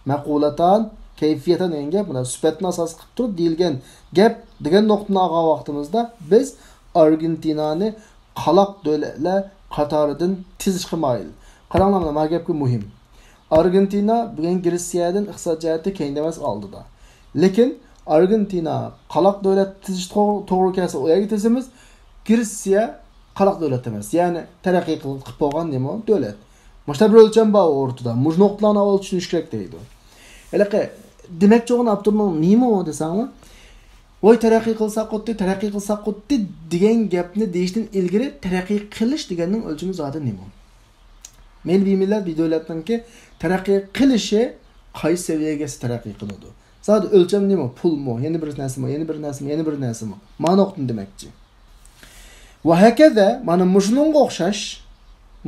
مەقۇلاتان، كەيفىيەتان دېگەن گەپ، مۇنداق سۈپەتنى ئاساس قىلىپ تۇرۇپ دېيىلگەن گەپ دېگەن نۇقتىنى ئالغان ۋاقتىمىزدا، بىز ئارگېنتىنانى قالاق دۆلەتلەر قاتارىدىن تىزىشقا مايىل. قاراڭلار، مانا، ما گەپكە مۇھىم. ئارگېنتىنا بۈگۈن گرېتسىيەدىن ئىقتىساد جەھەتتە كەينىدە ئەمەس، ئالدىدا. لېكىن ئارگېنتىنا قالاق دۆلەت تىزىش توغ-، توغرا كەلسە، ئۇ يەرگە تىزىمىز. گرېتسىيە قالاق دۆلەت ئەمەس، يەنى تەرەققىي قىلىپ بولغان نېمە دۆلەت. مۇشۇنداق بىر ئۆلچەم بار ئوتتۇرىدا. مۇشۇ نۇقتىلارنى ئاۋۋال چۈشىنىش كېرەك دەيدۇ. ھېلىقى دېمەكچى بولغان ئاپتورنىڭ نېمە ئۇ دېسەڭلار، ۋاي، تەرەققىي قىلساق ئۇتتى، تەرەققىي قىلساق ئۇتتى دېگەن گەپنى دېيىشتىن ئىلگىرى تەرەققىي قىلىش دېگەننىڭ ئۆلچىمى زادى نېمە؟ مەيلى بىر مىللەت، بىر دۆلەتنىڭكى تەرەققىي قىلىشى قايسى سەۋىيەگە كەلسە تەرەققىي قىلىدۇ؟ زادى ئۆلچەم نېمە؟ پۇلمۇ؟ يەنە بىر نەرسىمۇ؟ يەنە بىر نەرسىمۇ؟ يەنە بىر نەرسىمۇ؟ مانا نۇقتىنى دېمەكچى. ۋە ھەكەزە، مانا مۇشۇنىڭغا ئوخشاش،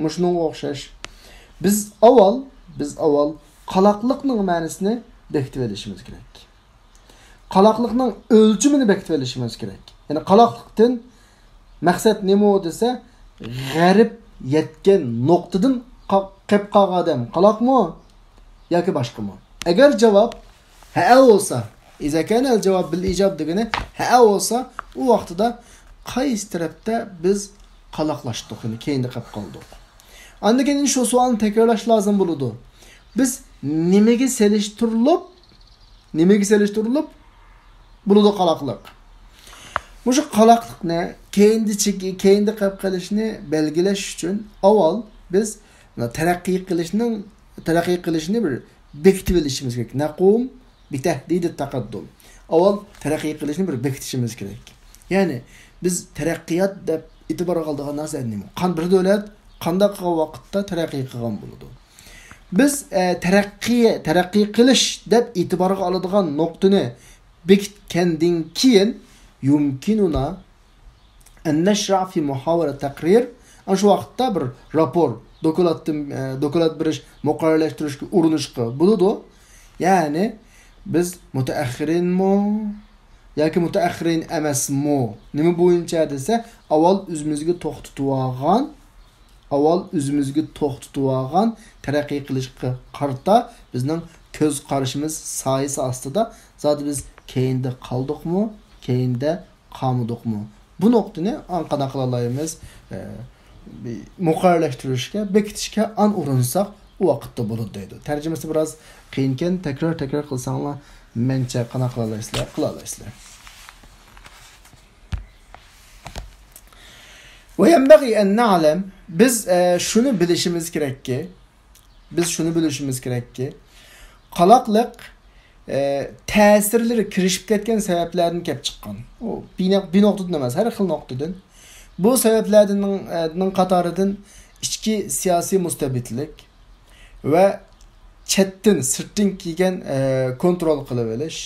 مۇشۇنىڭغا ئوخشاش. بىز ئاۋۋال، بىز ئاۋۋال قالاقلىقنىڭ مەنىسىنى بېكىتىۋېلىشىمىز كېرەك. قالاقلىقنىڭ ئۆلچىمىنى بېكىتىۋېلىشىمىز كېرەك. يەنى قالاقلىقتىن مەقسەت نېمە دېسە، غەرىب يەتكەن نۇقتىدىن قا-، قېلىپ قالغان ئادەم قالاقمۇ ياكى باشقىمۇ؟ ئەگەر جاۋاب ھەئە بولسا، إذا كان الجواب بالإيجاب دېگىنى ھەئە بولسا، ئۇ ۋاقتىدا قايسى تەرەپتە بىز قالاقلاشتۇق، يەنى كەينىدە قېلىپ قالدۇق؟ ئاندىن كېيىن شۇ سوئالنى تەكرارلاش لازىم بولىدۇ. بىز نېمىگە سېلىشتۇرۇلۇپ، نېمىگە سېلىشتۇرۇلۇپ بولىدۇ قالاقلىق؟ مۇشۇ قالاقلىقنى كەينىدە چېكى-، كەينىدە قېلىپ قېلىشنى بەلگىلەش ئۈچۈن ئاۋۋال بىز تەرەققىي قىلىشنىڭ، تەرەققىي قىلىشنى بىر بېكىتىۋېلىشىمىز كېرەك. نەقۇم بىتەھدىدىت تەقەددۇم. ئاۋۋال تەرەققىي قىلىشنى بىر بېكىتىشىمىز كېرەك. يەنى بىز تەرەققىيات دەپ ئېتىبارغا ئالىدىغان نەرسە نېمە؟ قان-، بىر دۆلەت قانداق قىلغان ۋاقىتتا تەرەققىي قىلغان بولىدۇ؟ بىز، ئە، تەرەققىي، تەرەققىي قىلىش دەپ ئېتىبارغا ئالىدىغان نۇقتىنى بېكىتكەندىن كېيىن، يۇمكىنۇنا أن نشرع في محاولة تقرير، ئاشۇ ۋاقىتتا بىر راپور، دوكلاتتىن، ئە، دوكلات بېرىش، مۇقەررەرلەشتۈرۈشكە ئۇرۇنۇشقا بولىدۇ. يەنى بىز مۇتەئەخخىرىنمۇ ياكى مۇتەئەخخىرىن ئەمەسمۇ؟ نېمە بويىچە دېسە، ئاۋۋال ئۆزىمىزگە توختىتىۋالغان ئاۋۋال ئۆزىمىزگە توختىتىۋالغان تەرەققىي قىلىشقا قارىتا بىزنىڭ كۆز قارىشىمىز سايىسى ئاستىدا زادى بىز كەينىدە قالدۇقمۇ، كەينىدە قالمىدۇقمۇ؟ بۇ نۇقتىنى ئان قانداق قىلالايمىز؟ ئە، بى-، مۇقەررەرلەشتۈرۈشكە، بېكىتىشكە ئان ئۇرۇنساق، ئۇ ۋاقىتتا بولىدۇ دەيدۇ. تەرجىمىسى بىراز قىيىنكەن، تەكرار، تەكرار قىلساڭلار، مەنچە قانداق قىلالايسىلەر، قىلالايسىلەر. وينبغي أن نعلم، بىز، ئە، شۇنى بىلىشىمىز كېرەككى، بىز شۇنى بىلىشىمىز كېرەككى، قالاقلىق، ئە، تەسىرلىرى كىرىشىپ كەتكەن سەۋەبلەردىن كەپ چىققان. ئۇ بىنە-، بىر نۇقتىدىن ئەمەس، ھەر خىل نۇقتىدىن. بۇ سەۋەبلەردىن، ئە، نىڭ قاتارىدىن ئىچكى سىياسىي مۇستەبىتلىك ۋە چەتتىن، سىرتتىن كەلگەن، ئە، كونترول قىلىۋېلىش،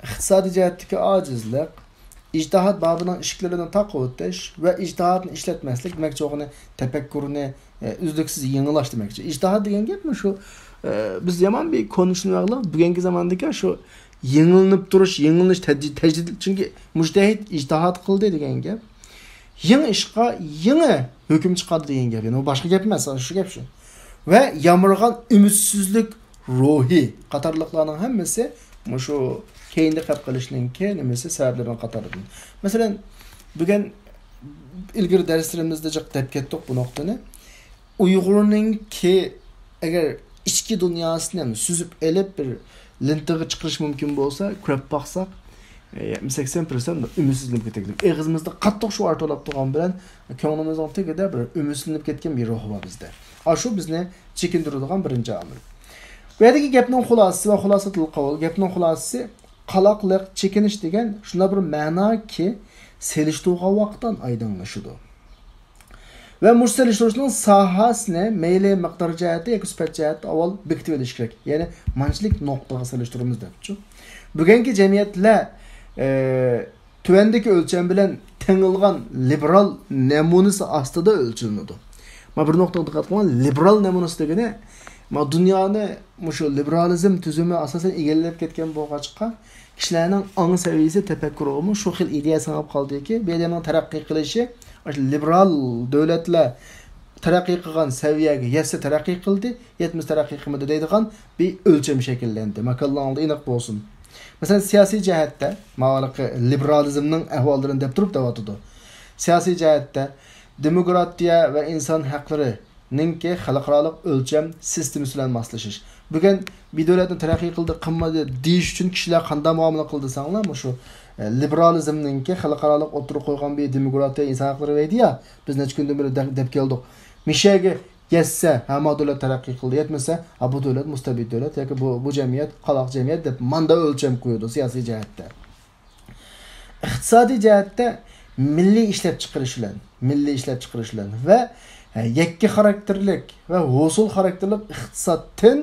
ئىقتىسادىي جەھەتتىكى ئاجىزلىق، ئىجتىھات بابىنىڭ ئىشىكلىرىنى تاقىۋېتىش ۋە ئىجتىھاتنى ئىشلەتمەسلىك، دېمەكچى بولغىنى تەپەككۇرنى، ئە، ئۈزلۈكسىز يېڭىلاش دېمەكچى. ئىجتىھات دېگەن گەپمۇ شۇ، ئە، بىز يامان بىر كونا چۈشىنىۋالغىلى، بۈگۈنكى زاماندىكى شۇ يېڭىلىنىپ تۇرۇش، يېڭىلىنىش، تەجدىد، تەجدىد. چۈنكى مۇجتەھىد ئىجتىھات قىلدى دېگەن گەپ. يېڭى ئىشقا يېڭى ھۆكۈم چىقاردى دېگەن گەپ. يەنى ئۇ باشقا گەپ ئەمەس، شۇ گەپ شۇ. ۋە يامرىغان ئۈمىدسىزلىك روھى قاتارلىقلارنىڭ ھەممىسى مۇشۇ كەينىدە قېلىپ قېلىشنىڭكى نېمىسى، سەۋەبلىرىنىڭ قاتارىدىن. مەسىلەن، بۈگۈن ئىلگىرى دەرسلىرىمىزدە جىق دەپ كەتتۇق بۇ نۇقتىنى. ئۇيغۇرنىڭكى ئەگەر ئىچكى دۇنياسىنى ھەم سۈزۈپ ئېلىپ بىر لېنتىغا چىقىرىش مۇمكىن بولسا، كۆرۈپ باقساق، ئە، يەتمىش سەكسەن پىرسەنت ئۈمىدسىزلىنىپ كېتەلىك. ئېغىزىمىزدا قاتتىق شوئار توۋلاپ تۇرغان بىلەن، كۆڭلىمىزنىڭ تېگىدە بىر ئۈمىدسىزلىنىپ كەتكەن بىر روھ بار بىزدە. ئاشۇ بىزنى چېكىندۈرىدىغان بىرىنچى ئامىل. بۇ يەردىكى گەپنىڭ خۇلاسىسى ۋە خۇلاسەتۇل قەۋل، گەپنىڭ خۇلاسىسى، قالاقلىق، چېكىنىش دېگەن شۇنداق بىر مەناكى، سېلىشتۇرغان ۋاقىتتا ئايدىڭلىشىدۇ. ۋە مۇشۇ سېلىشتۇرۇشنىڭ ساھەسىنى مەيلى مىقدار جەھەتتە ياكى سۈپەت جەھەتتە ئاۋۋال بېكىتىۋېلىش كېرەك. يەنى مانچىلىك نۇقتىغا سېلىشتۇرىمىز دەپچۇ. بۈگۈنكى جەمئىيەتلەر، ئى، تۆۋەندىكى ئۆلچەم بىلەن تېڭىلغان لىبېرال نەمۇنىسى ئاستىدا ئۆلچىلىنىدۇ. مانا بىر نۇقتىغا دىققەت قىلىڭ، لىبېرال نەمۇنىسى دېگىنى، مانا دۇنيانى مۇشۇ لىبېرالىزم تۈزۈمى ئاساسەن ئىگىلەپ كەتكەن بولغاچقا، كىشىلەرنىڭ ئاڭ سەۋىيەسى، تەپەككۇرىغىمۇ شۇ خىل ئىدىيە سىڭىپ قالدىكى، بۇ ئادەمنىڭ تەرەققىي قىلىشى، ئاشۇ لىبېرال دۆلەتلەر تەرەققىي قىلغان سەۋىيەگە يەتسە تەرەققىي قىلدى، يەتمىسە تەرەققىي قىلمىدى دەيدىغان بىر ئۆلچەم شەكىللەندى. ماكانلىرىڭلاردا ئېنىق بولسۇن. مەسىلەن، سىياسىي جەھەتتە، ماۋۇ لىبېرالىزمنىڭ ئەھۋاللىرىنى دەپ تۇرۇپ دەۋاتىدۇ. سىياسىي جەھەتتە دېموكراتىيە ۋە ئىنسان ھەقلىرى نىڭكى خەلقئارالىق ئۆلچەم سىستېمىسى بىلەن ماسلىشىش. بۈگۈن بىر دۆلەتنى تەرەققىي قىلدى، قىلمىدى دېيىش ئۈچۈن كىشىلەر قانداق مۇئامىلە قىلدى دېسەڭلار، مۇشۇ، ئە، لىبېرالىزمنىڭكى خەلقئارالىق ئوتتۇرىغا قويغان بىر دېموكراتىيە، ئىنسان ھەقلىرى بار ئىدى يا، بىز نەچچە كۈندىن بېرى دەپ، دەپ كەلدۇق. مىشەگە يەتسە، ھە، ما دۆلەت تەرەققىي قىلدى، يەتمىسە، ھە، بۇ دۆلەت مۇستەبىت دۆلەت ياكى بۇ، بۇ جەمئىيەت قالاق جەمئىيەت دەپ ماندا ئۆلچەم قويىدۇ سىياسىي جەھەتتە. ئىقتىسادىي جەھەتتە مىللىي ئىشلەپچىقىرىش بىلەن، مىللىي ئىشلەپچىقىرىش بىلەن ۋە، ھە، يەككە خاراكتېرلىك ۋە ھوسۇل خاراكتېرلىك ئىقتىسادتىن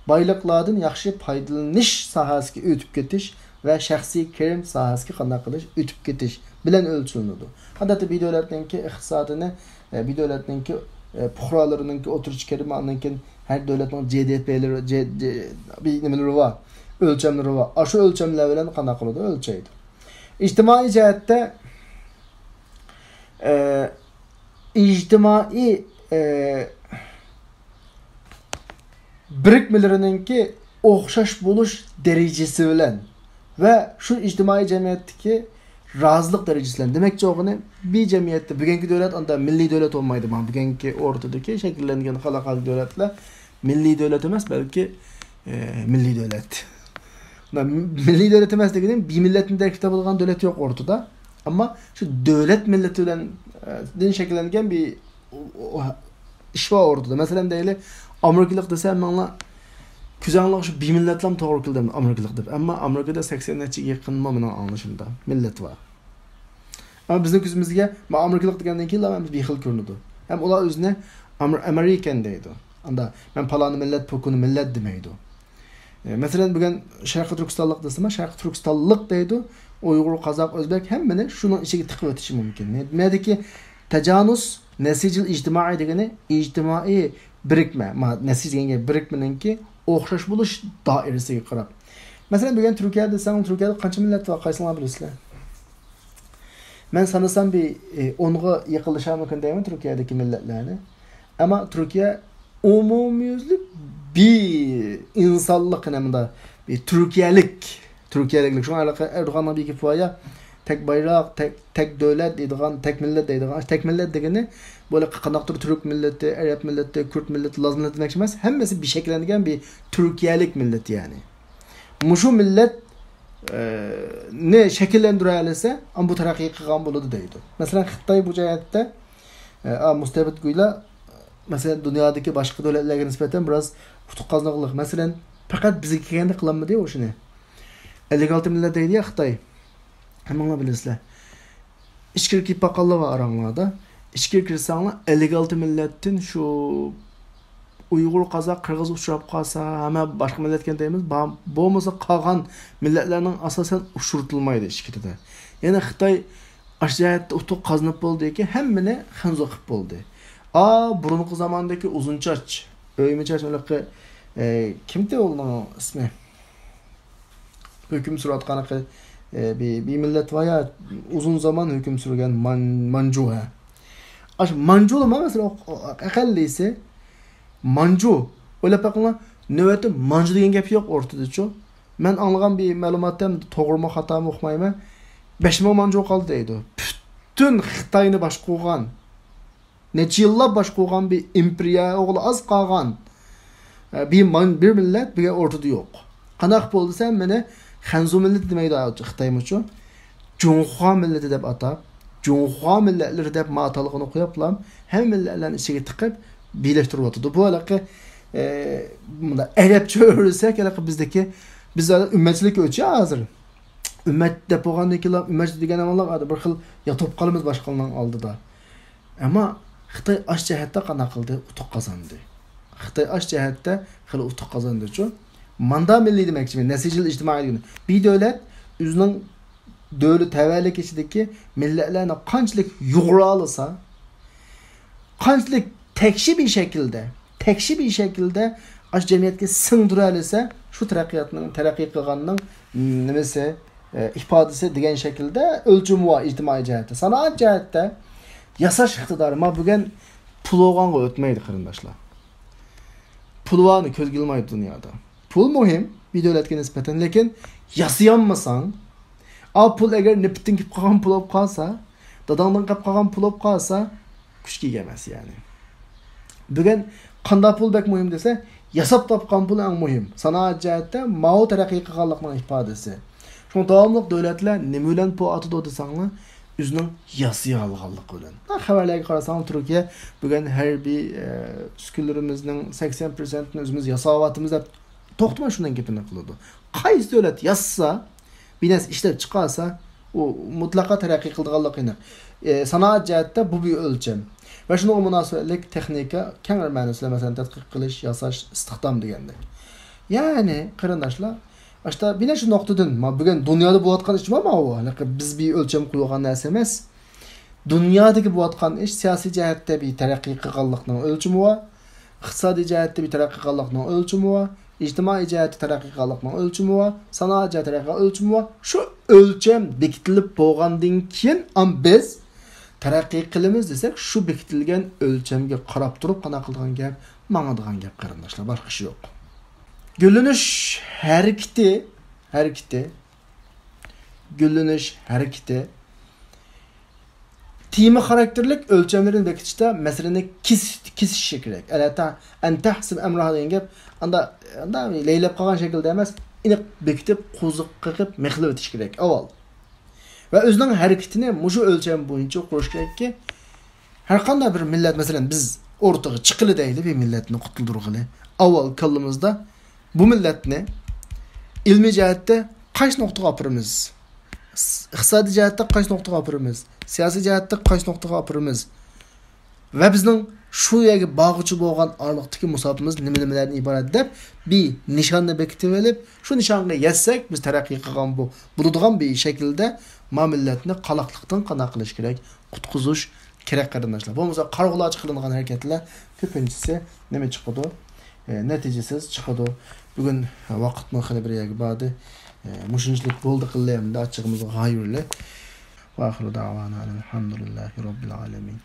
بايلىقلاردىن ياخشى پايدىلىنىش ساھەسىگە ئۆتۈپ كېتىش ۋە شەخسىي كىرىم ساھەسىگە قانداق قىلىش ئۆتۈپ كېتىش بىلەن ئۆلچىنىدۇ. ئادەتتە بىر دۆلەتنىڭكى ئىقتىسادىنى، ئە، بىر دۆلەتنىڭكى، ئە، پۇقرالىرىنىڭكى ئوتتۇرىچە كىرىمى، ئاندىن كېيىن ھەر دۆلەتنىڭ جې دې پې لىرى، جې-، جې-، بىر نېمىلىرى بار، ئۆلچەملىرى بار. ئاشۇ ئۆلچەملەر بىلەن قانداق قىلىدۇ؟ ئۆلچەيدۇ. ئىجتىمائىي جەھەتتە، ئە، ئىجتىمائىي، ئە، بىرىكمىلىرىنىڭكى ئوخشاش بولۇش دەرىجىسى بىلەن ۋە شۇ ئىجتىمائىي جەمئىيەتتىكى رازىلىق دەرىجىسى بىلەن. دېمەكچى بولغىنى، بىر جەمئىيەتتە بۈگۈنكى دۆلەت ئاندا مىللىي دۆلەت بولمايدۇ. مانا بۈگۈنكى ئورتىدىكى شەكىللەنگەن خەلقئارا دۆلەتلەر مىللىي دۆلەت ئەمەس، بەلكى، ئە، مىللىي دۆلەت. مۇنداق مىللىي دۆلەت ئەمەس دېگىنىم، بىر مىللەتنى تەركىب تاپىدىغان دۆلەت يوق ئورتىدا. ئەمما شۇ دۆلەت مىللىتى بىلەن، ئە، دىن شەكىللەنگەن بىر ئۇ، ئۇ، ئىش بار ئورتىدا. مەسىلەن، دەيلى، ئامېرىكىلىق دېسە، ھەممىڭلار كۆزۈڭلارغا شۇ بىر مىللەتلام توغرا كېلىدۇ ئامېرىكىلىق دەپ. ئەمما ئامېرىكىدا سەكسەننى يېقىنمۇ مېنىڭ ئاڭلىشىمدا مىللەت بار. ئەمما بىزنىڭ كۆزىمىزگە، ما، ئامېرىكىلىق دېگەندىن كېيىنلا ھەممىمىز بىخىل كۆرۈنىدۇ. ھەم ئۇلار ئۆزىنى ئامېر-، ئامېرىكەن دەيدۇ. ئاندا مەن پالانى مىللەت، پوكۇنى مىللەت دېمەيدۇ. ئە، مەسىلەن، بۈگۈن شەرقىي تۈركىستانلىق دېسىمۇ، شەرقىي تۈركىستانلىق دەيدۇ. ئۇيغۇر، قازاق، ئۆزبەك ھەممىنى شۇنىڭ ئىچىگە تىقىۋېتىشى مۇمكىن. نە-، نەدىكى تاجانۇس، نەسىجىل ئىجتىمائىي دېگىنى ئىجتىمائىي بىرىكمە، ما-، نەسىج دېگەن گەپ بىرىكمىنىڭكى ئوخشاش بولۇش دائىرىسىگە قاراپ. مەسىلەن، بۈگۈن تۈركىيە دېسەڭ، تۈركىيەدە قانچە مىللەت بار، قايسىڭلار بىلىسىلەر؟ مەن سانىسام بىر، ئى، ئونغا يېقىنلىشارمىكىن دەيمەن تۈركىيەدىكى مىللەتلەرنى. ئەمما تۈركىيە ئومۇميۈزلۈك بىر ئىنسانلىق، نېمىدا، بىر تۈركىيەلىك، تۈركىيەلىك. شۇڭا ھېلىقى ئەردوغاننىڭ بىر گېپى بار يا، تەك بايراق، تەك، تەك دۆلەت دەيدىغان، تەك مىللەت دەيدىغان. تەك مىللەت دېگىنى بۇ ھېلىقى قانداقتۇر تۈرك مىللىتى، ئەرەب مىللىتى، كۈرد مىللىتى، لاز مىللىتى دېمەكچى ئەمەس. ھەممىسى بىر شەكىللەنگەن بىر تۈركىيەلىك مىللەت يەنى. مۇشۇ مىللەت، ئە، نى شەكىللەندۈرەلىسە، ئام بۇ تەرەققىي قىلغان بولىدۇ دەيدۇ. مەسىلەن، خىتاي بۇ جەھەتتە، ئە، ئا، مۇستەبىت گۇيلار، مەسىلەن، دۇنيادىكى باشقا دۆلەتلەرگە نىسبەتەن بىراز ئۇتۇق قازىنغانلىق. مەسىلەن، پەقەت بىزگە كەلگەندە قىلالمىدى ئۇ ئىشنى. ئەللىك ئالتە مىللەت دەيدۇ يا خىتاي. ھەممىڭلار بىلىسىلەر. ئىچكىرى كىرىپ باققانلار بار ئاراڭلاردا. ئىچكىرى كىرسەڭلار، ئەللىك ئالتە مىللەتتىن شۇ ئۇيغۇر، قازاق، قىرغىز ئۇچراپ قالسا، ھەممە باشقا مىللەتكەن دەيمىز، با-، بولمىسا قالغان مىللەتلەرنىڭ ئاساسەن ئۇچرىتىلمايدۇ ئىچكىرىدە. يەنى خىتاي ئاشۇ جەھەتتە ئۇتۇق قازىنىپ بولدىكى، ھەممىنى خەنزۇ قىلىپ بولدى. ئا، بۇرۇنقى زاماندىكى ئۇزۇن چاچ، ئۆيمە چاچ، ھېلىقى، ئە، كىمدى ئۇنىڭ ئىسمى؟ ھۆكۈم سۈرۈۋاتقان، ئە، بىر، بىر مىللەت بار يا، ئۇزۇن زامان ھۆكۈم سۈرگەن مان-، مانجۇ، ھە. ئاشۇ مانجۇلىما، مەسىلەن، ئەقەللىسى مانجۇ. ئويلاپ بېقىڭلار، نۆۋەتتە مانجۇ دېگەن گەپ يوق ئورتىدىچۇ. مەن ئاڭلىغان بىر مەلۇماتتا، توغرىمۇ خاتامۇ ئۇقمايمەن، بەش مىڭ مانجۇ قالدى دەيدۇ. پۈتۈن خىتاينى باشقۇرغان، نەچچە يىللاپ باشقۇرغان بىر ئىمپېرىيە ئوغلى ئاز قالغان، ئە، بىر مان-، بىر مىللەت بىر ئورتىدا يوق. قانداق بولدى دېسە، مېنى خەنزۇ مىللىتى دېمەيدۇ خىتايمۇچۇ. جۇڭخۇا مىللىتى دەپ ئاتاپ، جۇڭخۇا مىللەتلىرى دەپ ما ئاتالغۇنى قويۇپلا، ھەممە مىللەتلەرنى ئىچىگە تىقىپ بىرلەشتۈرۈۋاتىدۇ. بۇ ھېلىقى، ئە، مۇنداق ئەرەبچە ئۆرۈلسەك، ھېلىقى بىزدىكى، بىز ئۈممەتچىلىككە ئۆتۈشى ھازىر. ئۈممەت دەپ بولغاندىن كېيىن، ئۈممەت دېگەن ئاماللار بىر خىل ياتۇپ قالىمىز باشقىلارنىڭ ئالدىدا. ئەمما خىتاي ئاش جەھەتتە قانداق قىلدى؟ ئۇتۇق قازاندى. خىتاي ئاش جەھەتتە خېلى ئۇتۇق قازاندىچۇ. ماندا مىللىي دېمەكچىمەن، نەسىجىل ئىجتىمائىي دېگىنى. بىر دۆلەت ئۆزىنىڭ دۆلەت تەۋەلىكى ئىچىدىكى مىللەتلەرنى قانچىلىك يۇغۇرالىسا، قانچىلىك تەكشى بىر شەكىلدە، تەكشى بىر شەكىلدە ئاشۇ جەمئىيەتكە سىڭدۈرەلىسە، شۇ تەرەققىياتنىڭ، تەرەققىي قىلغاننىڭ نېمىسى، ئە، ئىپادىسى دېگەن شەكىلدە ئۆلچىمى بار ئىجتىمائىي جەھەتتە. سانائەت جەھەتتە ياساش ئىقتىدارى، ما بۈگۈن پۇل بولغانغا ئۆتمەيدۇ، قېرىنداشلار. پۇل بارنى كۆزگە ئىلمايدۇ دۇنيادا. پۇل مۇھىم بىر دۆلەتكە نىسبەتەن، لېكىن ياسىيالمىساڭ، ئا، پۇل ئەگەر نېپىتتىن كېلىپ قالغان پۇل بولۇپ قالسا، داداڭدىن قېلىپ قالغان پۇل بولۇپ قالسا، كۈچكە ئىگە ئەمەس يەنى. بۈگۈن قانداق پۇل بەك مۇھىم دېسە، ياساپ تاپقان پۇل ئەڭ مۇھىم. سانائەت جەھەتتە ماۋۇ تەرەققىي قىلغانلىقنىڭ ئىپادىسى. شۇڭا داۋاملىق دۆلەتلەر نېمە بىلەن پۇل ئاتىدۇ دېسەڭلار، ئۆزىنىڭ ياسىيالغانلىقى بىلەن. خەۋەرلەرگە قارىساڭلار، تۈركىيە بۈگۈن ھەربىي، ئە، ئۈسكۈنىلىرىمىزنىڭ سەكسەن پىرسەنتىنى ئۆزىمىز ياساۋاتىمىز دەپ توختىماي شۇنىڭ گېپىنى قىلىدۇ. قايسى دۆلەت ياسىسا، بىر نەرسە ئىشلەپ چىقارسا، ئۇ مۇتلەقا تەرەققىي قىلىدىغانلىقى ئېنىق. ئە، سانائەت جەھەتتە بۇ بىر ئۆلچەم. ۋە شۇنىڭغا مۇناسىۋەتلىك تېخنىكا، كەڭرى مەنىسىدە، مەسىلەن، تەتقىق قىلىش، ياساش، ئىستىخدام دېگەندەك. يەنى، قېرىنداشلار، ئاشتا بىر نەچچە نۇقتىدىن، ما، بۈگۈن دۇنيادا بولۇۋاتقان ئىش مانا ئۇ. ھېلىقى بىز بىر ئۆلچەم قويغان نەرسە ئەمەس. دۇنيادىكى بولۇۋاتقان ئىش سىياسىي جەھەتتە بىر تەرەققىي قىلغانلىقنىڭ ئۆلچىمى بار، ئىقتىسادىي جەھەتتە بىر تەرەققىي قىلغانلىقنىڭ ئۆلچىمى بار، ئىجتىمائىي جەھەتتە تەرەققىي قىلغانلىقنىڭ ئۆلچىمى بار، سانائەت جەھەتتە تەرەققىي قىلغان ئۆلچىمى بار. شۇ ئۆلچەم بېكىتىلىپ بولغاندىن كېيىن، ئام بىز تەرەققىي قىلىمىز دېسەك، شۇ بېكىتىلگەن ئۆلچەمگە قاراپ تۇرۇپ قانداق قىلىدىغان گەپ، ماڭىدىغان گەپ، قېرىنداشلار، باشقا ئىش يوق. گۈللىنىش ھەرىكىتى، ھەرىكىتى، گۈللىنىش ھەرىكىتى تېما خاراكتېرلىك ئۆلچەملىرىنى بېكىتىشتە مەسىلىنى كېس-، كېسىشى كېرەك. ئەلەتە ئەن تەھسىب ئەمرىھا دېگەن گەپ، ئاندا، ئاندا لەيلەپ قالغان شەكىلدە ئەمەس، ئېنىق بېكىتىپ، قوزۇق قېقىپ، مىخلىۋېتىش كېرەك ئاۋۋال. ۋە ئۆزىنىڭ ھەرىكىتىنى مۇشۇ ئۆلچەم بويىچە قۇرۇش كېرەككى، ھەرقانداق بىر مىللەت، مەسىلەن، بىز ئورتىغا چىققىلى دەيلى، بىر مىللەتنى قۇتۇلدۇرغىلى. ئاۋۋال كاللىمىزدا بۇ مىللەتنى ئىلمىي جەھەتتە قايسى نۇقتىغا ئاپىرىمىز؟ ئىقتىسادىي جەھەتتە قايسى نۇقتىغا ئاپىرىمىز؟ سىياسىي جەھەتتە قايسى نۇقتىغا ئاپىرىمىز؟ ۋە بىزنىڭ شۇ يەرگە بارغۇچى بولغان ئارىلىقتىكى مۇساپىمىز نېمە-نېمىلەردىن ئىبارەت دەپ بىر نىشاننى بېكىتىۋېلىپ، شۇ نىشانغا يەتسەك، بىز تەرەققىي قىلغان بو-، بولىدىغان بىر شەكىلدە ما مىللەتنى قالاقلىقتىن قانداق قىلىش كېرەك؟ قۇتقۇزۇش كېرەك، قېرىنداشلار. بولمىسا قارىغۇلارچە قىلىنغان ھەرىكەتلەر كۆپىنچىسى نېمە چىقىدۇ؟ ئە، نەتىجىسىز چىقىدۇ. بۈگۈن ۋاقىتمۇ خېلى بىر يەرگە باردى. ئە، مۇشۇنچىلىك بولدى قىللى، ئەمدى ئاچچىقىمىزغا غايىۋىلى. ۋە ئاخىرۇ دەۋانا ئەنىل ھەمدۇلىللاھى رەببىل ئالەمىن.